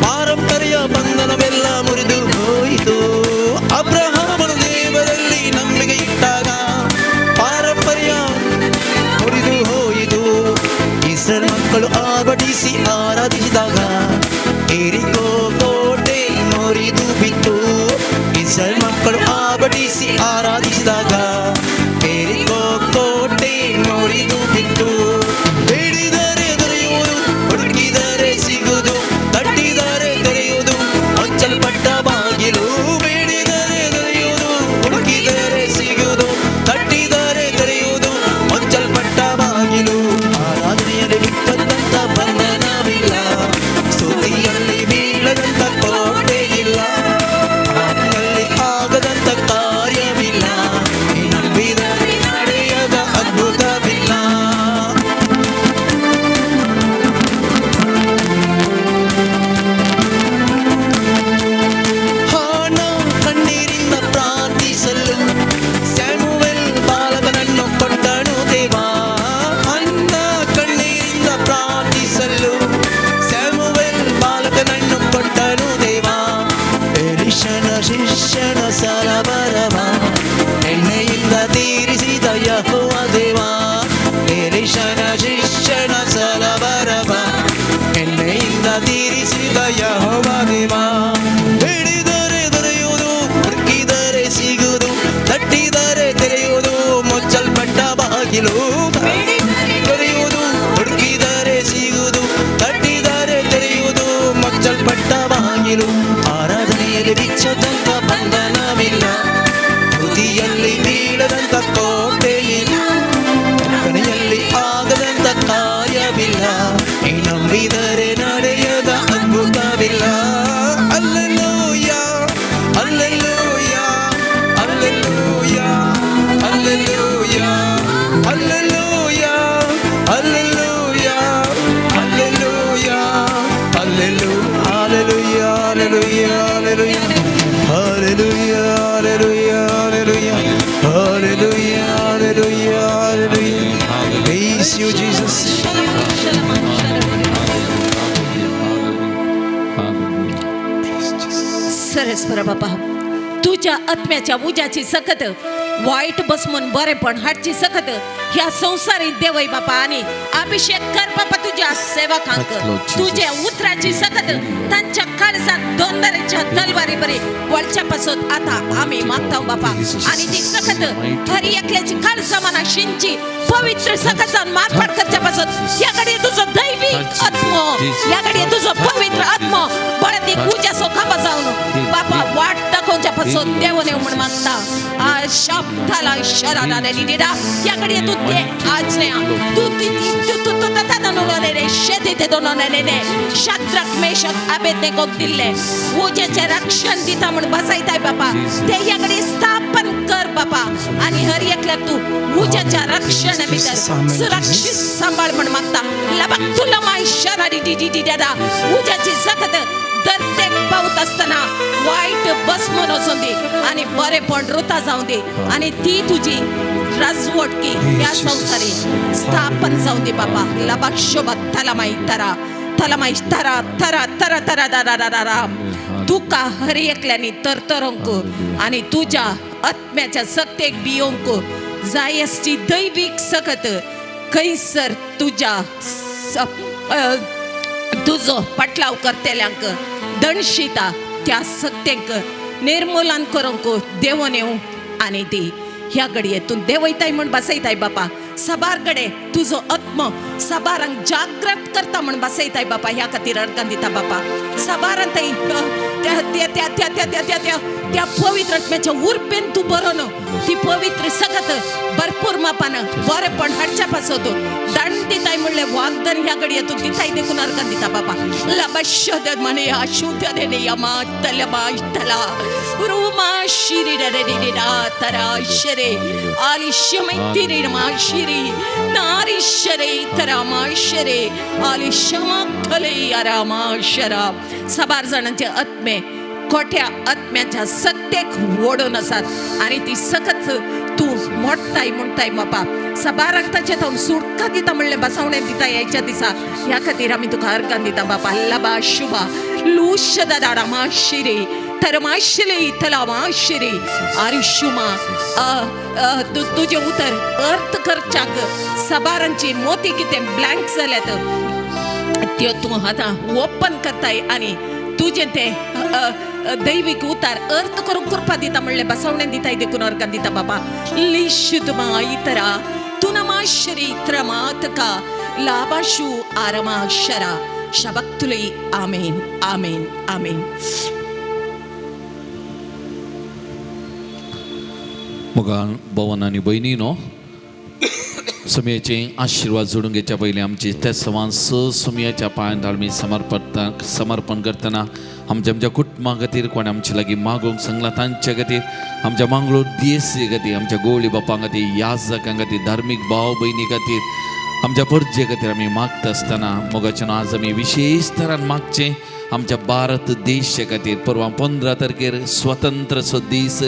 ಪಾರಂಪರ್ಯ ಬಂಧನವೆಲ್ಲ ಮುರಿದು ಹೋಯಿತು. ಅಬ್ರಹಾಮನು ದೇವರಲ್ಲಿ ನಂಬಿಕೆ ಇಟ್ಟಾಗ ಪಾರಂಪರ್ಯ ಮುರಿದು ಹೋಯಿತು. ಇಸ್ರೇಲ್ ಮಕ್ಕಳು ಆರ್ಭಟಿಸಿ ಆರಾಧಿಸಿದಾಗ ಎರಿಕೋ ಕೋಟೆ ಮುರಿದು ಬಿತ್ತು. ಇಸ್ರೇಲ್ ಮಕ್ಕಳು ಆರ್ಭಟಿಸಿ ಆರಾಧಿಸಿದಾಗ ಎರಿಕೋ ಕೋಟೆ ಮುರಿದು ಬಿತ್ತು. ಬೇಡಿದರೆ ದೊರೆಯುವುದು, ಹುಡುಕಿದರೆ ಸಿಗುವುದು, ತಟ್ಟಿದರೆ ತೆರೆಯುವುದು ಮುಚ್ಚಲ್ಪಟ್ಟ ಬಾಗಿಲು. ಬೇಡಿದರೆ ದೊರೆಯುವುದು, ಹುಡುಕಿದರೆ ಸಿಗುವುದು, ತಟ್ಟಿದರೆ ತೆರೆಯುವುದು ಮುಚ್ಚಲ್ಪಟ್ಟ ಬಾಗಿಲು. ಆರಾಧನೆಯಲ್ಲಿ ಬಿಟ್ಟಂತ ಬಂಧನವಿಲ್ಲ, ಸ್ತುತಿಯಲ್ಲಿ ಬೀಳದಂತ ಕೋಟೆ ಇಲ್ಲ. ಪ್ರಾರ್ಥನೆಯಲ್ಲಿ ಆಗದಂತ ಕಾರ್ಯವಿಲ್ಲ, ನೀ ನಂಬಿದರೆ ನಡೆಯದ ಅದ್ಭುತವಿಲ್ಲ. ಹಾನ ಕಣ್ಣೀರಿಂದ ಪ್ರಾರ್ಥಿಸಲು ಸ್ಯಾಮುವೆಲ್ ಬಾಲಕನನ್ನು ಕೊಟ್ಟನು ದೇವ. ಅನ್ನ ಕಣ್ಣೀರಿಂದ ಪ್ರಾರ್ಥಿಸಲು ಸ್ಯಾಮುವೆಲ್ ಬಾಲಕನನ್ನು ಕೊಟ್ಟನು ದೇವ. ಎಲಿಷನ ಶಿಷ್ಯನ ಸರಬರವ ಎಣ್ಣೆಯಿಂದ ತೀರಿಸಿದ ಯೆಹೋವ ದೇವ. ಎಲಿಷನ ಶಿಷ್ಯನ ಸರಬರವ ಎಣ್ಣೆಯಿಂದ ತೀರಿಸಿದ ಯೆಹೋವ ದೇವ. ಬೇಡಿದರೆ ದೊರೆಯುವುದು, ಹುಡುಕಿದರೆ ಸಿಗುವುದು, ತಟ್ಟಿದರೆ ತೆರೆಯುವುದು ಮುಚ್ಚಲ್ಪಟ್ಟ ಬಾಗಿಲು. ದೊರೆಯುವುದು, ಹುಡುಕಿದರೆ ಸಿಗುವುದು, ತಟ್ಟಿದರೆ ತೆರೆಯುವುದು ಮುಚ್ಚಲ್ಪಟ್ಟ ಬಾಗಿಲು. ಆರಾಧನೆಯಲ್ಲಿ ಬಿಚ್ಚದಂತ ಬಂಧನವಿಲ್ಲ, ಸ್ತುತಿಯಲ್ಲಿ ಬೀಳದಂತ ಕೋಟೆ ಇಲ್ಲ. ಪ್ರಾರ್ಥನೆಯಲ್ಲಿ ಆಗದಂತ ಕಾರ್ಯವಿಲ್ಲ, ನೀ ನಂಬಿದರೆ ನಡೆಯದ ಅದ್ಭುತವಿಲ್ಲ. Alleluia, alleluia, alleluia, alleluia, alleluia, alleluia, alleluia, alleluia, alleluia, alleluia, alleluia, alleluia, alleluia, alleluia, alleluia, alleluia. Praise you, Jesus. सरस्वर बाबा, तुझ्या आत्म्याच्या उज्याची सकत वाईट बसमून बरेपण हाडची सकत ह्या संसारीत देवय बापा, आणि अभिषेक कर बापा तुझ्या सेवकांक. तुझ्या उतराची सकत तांच्या काळजात दोनदारीच्या तलवारी बरी वळच्या पासून आता आम्ही मागता बापा, आणि ती सकत हरी एकल्याची काळजा मना शिंची पवित्र सकत जाऊन मारपाट करच्या पासून याकडे तुझं दैविक आत्मो, याकडे तुझं पवित्र आत्मो बळती उज्या सोखापा जाऊन बापा वाट दाखोवच्या पासून देव नेव म्हण मागता. शब्दाला शराला दिदा याकडे तू ते आज्ञा तू ती तू तू तू तथा रे शेती ते दोन रे शाद्रक मेशक अबेदनेगोक दिल्ले उज्याचें रक्षण दिता म्हण बसयताय बापा, ते याकडे स्थापन कर बापा, आणि हर एकल्याक तू उज्याच्या रक्षण भितर सुरक्षित सांबाळ म्हण मागता. लबक तुला माय शरारी डी डी डी दादा उज्याची जखत दर्तेक पावत असताना वाईट बस म्हण वचून दी आणि बरेपण रुता जावं दी, आणि ती तुजी राजवटकी ह्या संसारी स्थापन जावं दी बापा. लबाक शोभत त्याला माहीत तरा थलमाईश थरा थरा थरा थरा दरा दरा तुका हर एकल्यांनी तरतरोंक आनी तुज्या आत्म्याच्या सत्तेक बियोंक जायसची दैवीक सकत खंयसर तुज्या तुजो पटलाव करतल्यांक दणशिता त्या सत्तेंक निर्मूलन करूंक देवोन येवं आनी ती ह्या घडये तूं देंवयताय म्हूण बसयताय बापा. साबार कडे तुजो आत्मो साबारांक जागृत करता म्हूण बसयताय बापा. ह्या खातीर अर्गां दिता बापा. साबारान थंय त्या त्या त्या त्या त्या त्या त्या त्या त्या पवित्र आत्म्याच्या उर्बेन तूं बरोवन ती पवित्र सगत भरपूर मापान बरेपण हाडच्या पासत दाण दिताय म्हणलें वागदान ह्या घडये तूं दिताय देखून अर्गां दिता बापा. लबशद मने अशुद्ध यमा तलमा रुमा शिरी तरा शरे आलिश्यमै मा शिरी नारिशरे तरामा शरे आलिशमा खले अरामा शरा. साबार जाणांचे आत्मे खोट्या आत्म्याच्या सत्तेक ओडून आसात आनी ती सकत तूं मोडटाय म्हणटाय बापा. साबारांक ताचे तो सुटका दिता म्हणलें बसावणें दिता यायच्या दिसा. ह्या खातीर आमी तुका अर्गां दिता बापा. लबा शुभा लूश दादा शिरी तरमाशिले तलामाशिरी आरिशुमा तुजें उतर अर्थ करच्याक साबारांची मोती कितें ब्लँक जाल्यात त्यो तूं आतां ओपन करताय आनी तुजें तें दैवीक उतार अर्थ करूंक कृपा दिता म्हणलें बसवणें दिताय देखून अर्गां दिता बाबा. लिशुतमा इतरा तुनमाशरी त्रमातका लाबाशु आरमा शरा शबक्तुलई. आमेन आमेन आमेन. मोगान भवन आनी भयणीनो, सुमयेचे आशिर्वाद जोडून घेवच्या पयलीं आमची ते सवान स सुमयाच्या पांयान आमी समर्पण करतना आमच्या आमच्या कुटुंबा खातीर कोण आमचे लागीं मागूंक सांगलां तांचे खातीर, आमच्या मांगलोर दियेसी खातीर, आमच्या गोवळी बापां खातीर, याजकां खातीर, धार्मीक भाव भयणी खातीर, आमच्या परजे खातीर आमी मागता आसतना मोगाच्यान आज आमी विशेश तरान मागचें आमच्या भारत देशा खातीर. परवां 15 तारखेर स्वतंत्रचो दीस,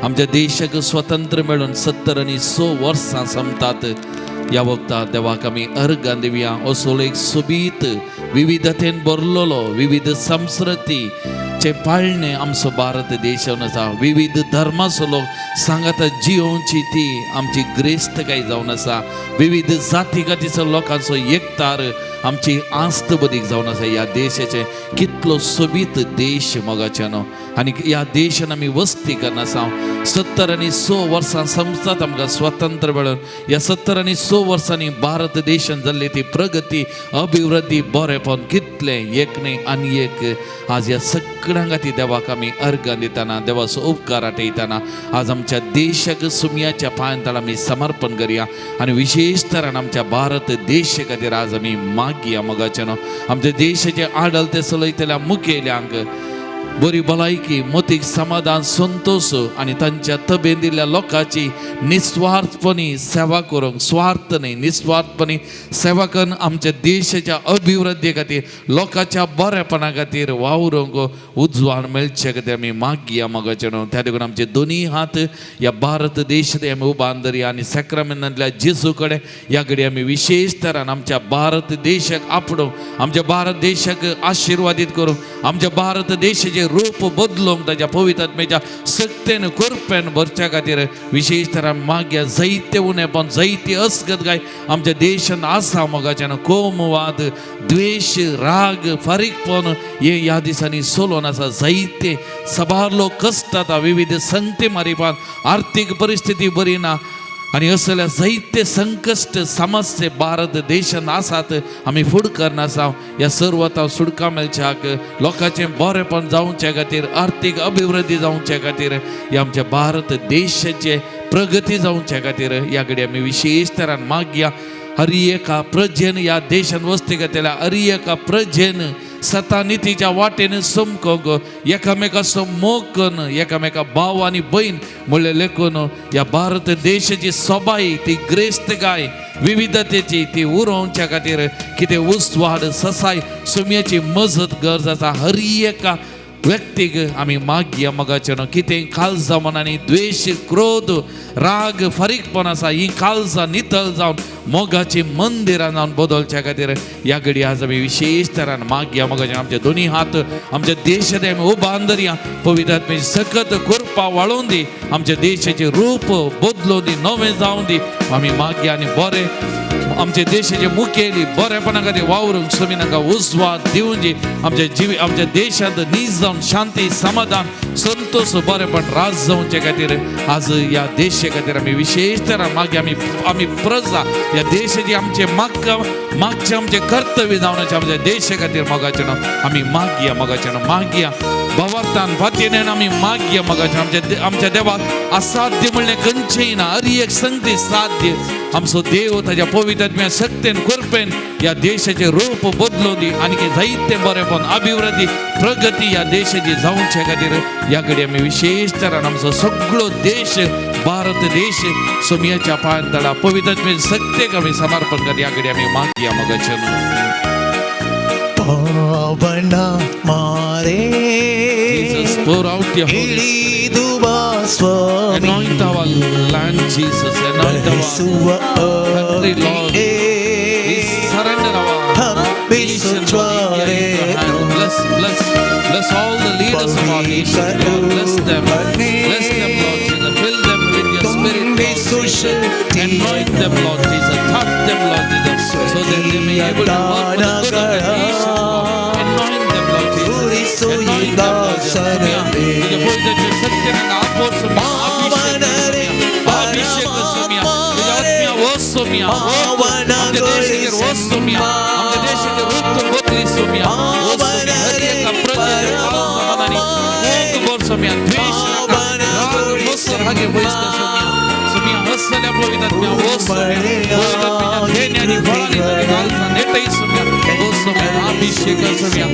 आमच्या देशाक स्वतंत्र मेळून 76 वर्सां सोंपतात. ह्या वखता देवाक आमी अर्गां दिवया. असो एक सोबीत विविधतेन भरलेलो विविध संस्कृतीचे पाळणें आमचो भारत देश जावन आसा. विविध धर्माचो लोक सांगाता जियोवची ती आमची ग्रेस्तकाय जावन आसा. विविध जाती जातीचो लोकांचो एकतार आमची आस्त बदीक जावन आसा. ह्या देशाचें कितलो सोबीत देश मोगाच्यानो आनी ह्या देशान आमी वस्ती करना आसा. 76 वर्सां समजतात आमकां स्वतंत्र मेळून. ह्या 76 वर्सांनी भारत देशान जाल्ली ती प्रगती अभिवृद्धी बरेपण कितलें एक न्हय आनी एक. आज ह्या सगळ्यां खातीर देवाक आमी अर्गां दितना देवाचो उपकार आठयतना आज आमच्या देशाक सुमयाच्या पांयां तळा आमी समर्पण करया आनी विशेश तरान आमच्या भारत देशा खातीर आज आमी मागया मोगाच्यानो. आमच्या देशाचे आडलते चलयतल्या मुखेल्यांक बरी भलायकी, मोतीक समाधान, संतोश आनी तांच्या तबेन दिल्ल्या लोकांची निस्वार्थपणी सेवा करूंक, स्वार्थ न्हय निस्वार्थपणी सेवा करून आमच्या देशाच्या अभिवृद्धी खातीर, लोकांच्या बरेपणा खातीर वावरूंक उजवाड मेळचे खातीर आमी मागया मोगाचे न्हू. त्या देखून आमचे दोनूय हात ह्या भारत देश आमी उबान धरया आनी सॅक्रामेंतांतल्या जेजू कडेन ह्या घडी आमी विशेश तरान आमच्या भारत देशाक आपडूंक, आमच्या भारत देशाक आशिर्वादीत करूंक, आमच्या भारत देशाचे रूप बदलूंक ताच्या पवित्र आत्म्याच्या सक्तेन कृपेन भरच्या खातीर विशेश तरान मागया. जायते उणेपण, जायती असगतकाय आमच्या देशान आसा मोगाच्यान. कोमवाद, द्वेश, राग, फारीकपण हे ह्या दिसांनी सोलोन आसा. जायते साबार लोक कसतात विविध संगती मारिपान, आर्थीक परिस्थिती बरी ना आनी असल्या जायते संकश्ट समस्ये भारत देशान आसात. आमी फुडकार आसा ह्या सर्व आतां सुटका मेळच्याक, लोकांचें बरेपण जावचे खातीर, आर्थीक अभिवृद्धी जावचे खातीर, ह्या आमच्या भारत देशाचे प्रगती जावचे खातीर ह्या कडेन आमी विशेश तरान मागया. हर एका प्रजेन ह्या देशान वस्ती घेतल्या हर एका प्रजेन सतानितीच्या वाटेन समकोंक, एकामेकाचो मोग करून, एकामेका भाव आनी भयण म्हणलें लेखून ह्या भारत देशाची सोबाय, ती ग्रेस्तकाय, विविधतेची ती उरोवच्या खातीर कितें उस्वाड ससाय सुमयाची मजत गरज आसा. हर एका व्यक्तीक आमी मागया मोगाचें कितें काळजां मनांनी द्वेश क्रोध राग फारीकपण आसा ही काळजां नितळ जावन मोगाची मंदिरां जावन बदलच्या खातीर ह्या घडी आज आमी विशेश तरान मागया मोगाचें आमचे दोनी हात आमच्या देशात आमी उबान धरया पवित्र आत्म्याची सकत कृपा वाळोवन दी आमच्या देशाचें रूप बदलून दी नवें जावन दी आमी मागया आनी बरें आमच्या देशाचे मुखेली बरेपणा खातीर वावरूंक स्वामी तांकां उजवाड दिवन जी आमच्या जिवी आमच्या देशांत नीज जावन शांती समाधान संतोष बरेपण राज जावचे खातीर आज ह्या देशा खातीर आमी विशेष तरा मागीर आमी आमी प्रजा ह्या देशाची आमचे मागचें आमचें कर्तव्य जावन आमच्या देशा खातीर मोगाचें आमी मागया मोगाचें मागया भावार्थान फातीन आमी मागया मोगाचें आमच्या आमच्या देवाक असाध्य म्हणलें खंयचेंय ना हर एक संगती साध्य आमचो देव ताज्या पवित्र आत्म्या शक्तेन कृपेन ह्या देशाचें रूप बदलून दी आनी जायते बरेपण अभिवृद्धी प्रगती ह्या देशाची जावचे खातीर ह्या कडेन आमी विशेष तरान आमचो सगळो देश भारत देश सोमयाच्या पांयान तळा पवित्र आत्म्या शक्तेक आमी समर्पण कर ह्या कडेन आमी मागया मोगाचें पावना मारे Jesus, pour out your Holy Spirit. Anoint our land, Jesus. Anoint our country, Lord. We surrender our nation, Lord, India, into your hand. Bless, bless, bless all the leaders of our nation, Lord. Bless them. Bless them, Lord Jesus. Fill them with your spirit, Lord Jesus. Anoint them, Lord Jesus. Touch them, Lord Jesus, so that they may be able to work for the good of the nation, Lord. Anoint them, Lord Jesus. Anoint them, Lord Jesus. तुझ्या पवित्राचे सत्य तांकां अभिषेक सोम्या तुझ्या आत्म्या वस सोम्या आमच्या देशाचेर वस सोम्या आमच्या देशाचेर रूप बदली सोम्या वस सोम्या हर एका प्रजेच्या मनांनी मोग भर सोम्या द्वेश नाका राग मत्सर हागे वयस्कर सोम्या सोम्या हसल्या पवित्र आत्म्या वस सोम्या पवित्र आत्म्याच्या धेन्या आनी फळांनी तुझ्या काळजां नेटय सोम्या वस सोम्या अभिषेक सोम्या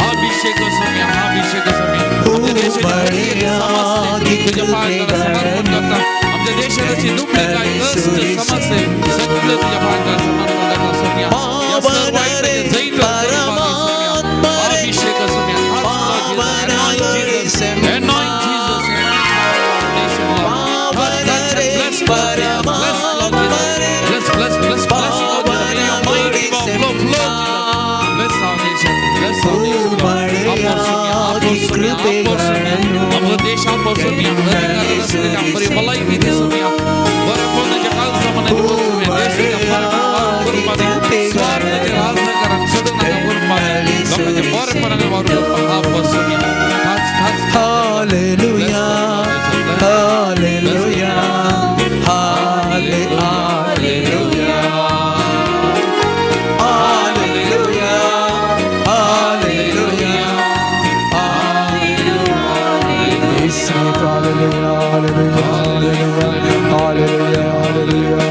अभिषेक सोम्या अभिषेक सोम्या आमच्या देशाच्या हर एक समस्ये तुझ्या पायांतळा समर्पण करता आमच्या देशाची दुबळेकाय कष्ट समस्ये सगळे तुझ्या पायांतळा समर्पण करता सोम्या या सर्व वाईटाचे जैत सोम्या अभिषेक Saumya. Anoint Jesus, nation, Lord. Touch, touch and bless, Lord Jesus. Bless, Lord Jesus. Bless, bless, bless, bless, Lord Jesus. May your mighty power flow, flow, Jesus. Bless our nation. Bless our nation, Lord. आपोर Saumya, आपोर Saumya, आपोर Saumya. आमचो देश आपोर सोम्या. हर एका रस्त्याच्या बरी भलायकी दी सोम्या. बरेपणाच्या काळजा मनांनी भर सोम्या. देशाच्या बरेपण करपाक स्वार्थाचे राजकारण सोडून नाका करपाक लोकांचे बरेपणाक वावर करपाक आपोर Saumya. Touch, touch, touch. Hallelujah, hallelujah, hallelujah, hallelujah, hallelujah, Hallelujah, hallelujah, hallelujah, hallelujah.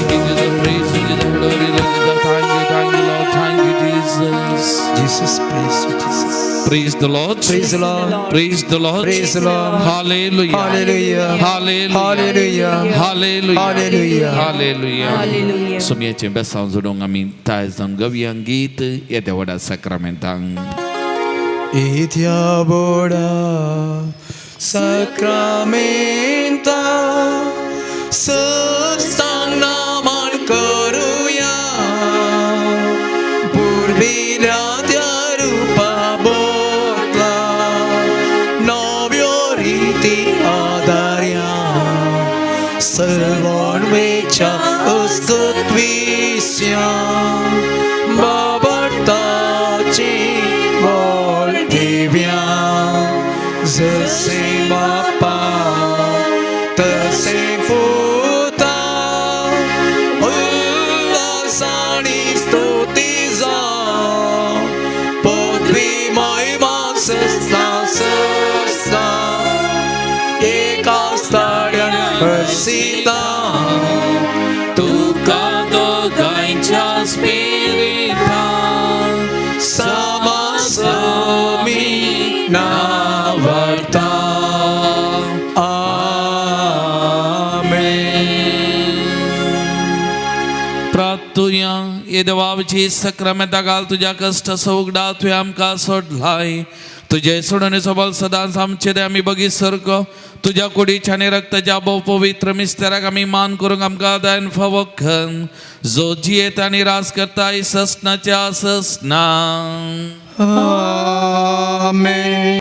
Jesus, praise you, Jesus, glory, Lord, Jesus. Thank you, thank you, Lord. Thank you, Jesus. Jesus, praise you, Jesus. Praise the Lord. Praise the Lord. Praise the Lord. Praise the Lord. Hallelujah. Hallelujah. Hallelujah. Hallelujah. Hallelujah. Hallelujah. Hallelujah. Hallelujah. सुमयाचें बेसांव जोडूंक आमी ताय जावन गवयांक गीत येद्या व्हडा साक्रामेंतांक. येद्या व्हडा साक्रामेंता सस्तांग Naaman करुया पुर्विल्या त्या रूपा बोतला नव्यो रिती आदार्या सर्वान वेच्या अस्तित्विस्या बाबताची बोल दिव्या जसे बापा तसे पुता उल्हासानी स्तुती जा पदवी महिमा सस्ता सस्ता एका स्थाड्यान हर्षिता तुका दोगांयच्या स्पिरितान सामासमी नावर्ता. आमेन. प्राप्तुया ये देवाची सक्रामेंता घाल तुज्या कश्ट उगडा तुवें आमकां सोडलाय. तुजे सोडणेचो बल सदांच आमचे ते आमी बगीत सरको तुज्या कुडीच्या आनी रक्ताच्या भोव पवित्र मिस्तेराक आमी मान करूंक आमकां दायन फावो खन जो जियेत आनी राज करता ससनाच्या ससना. आमेन.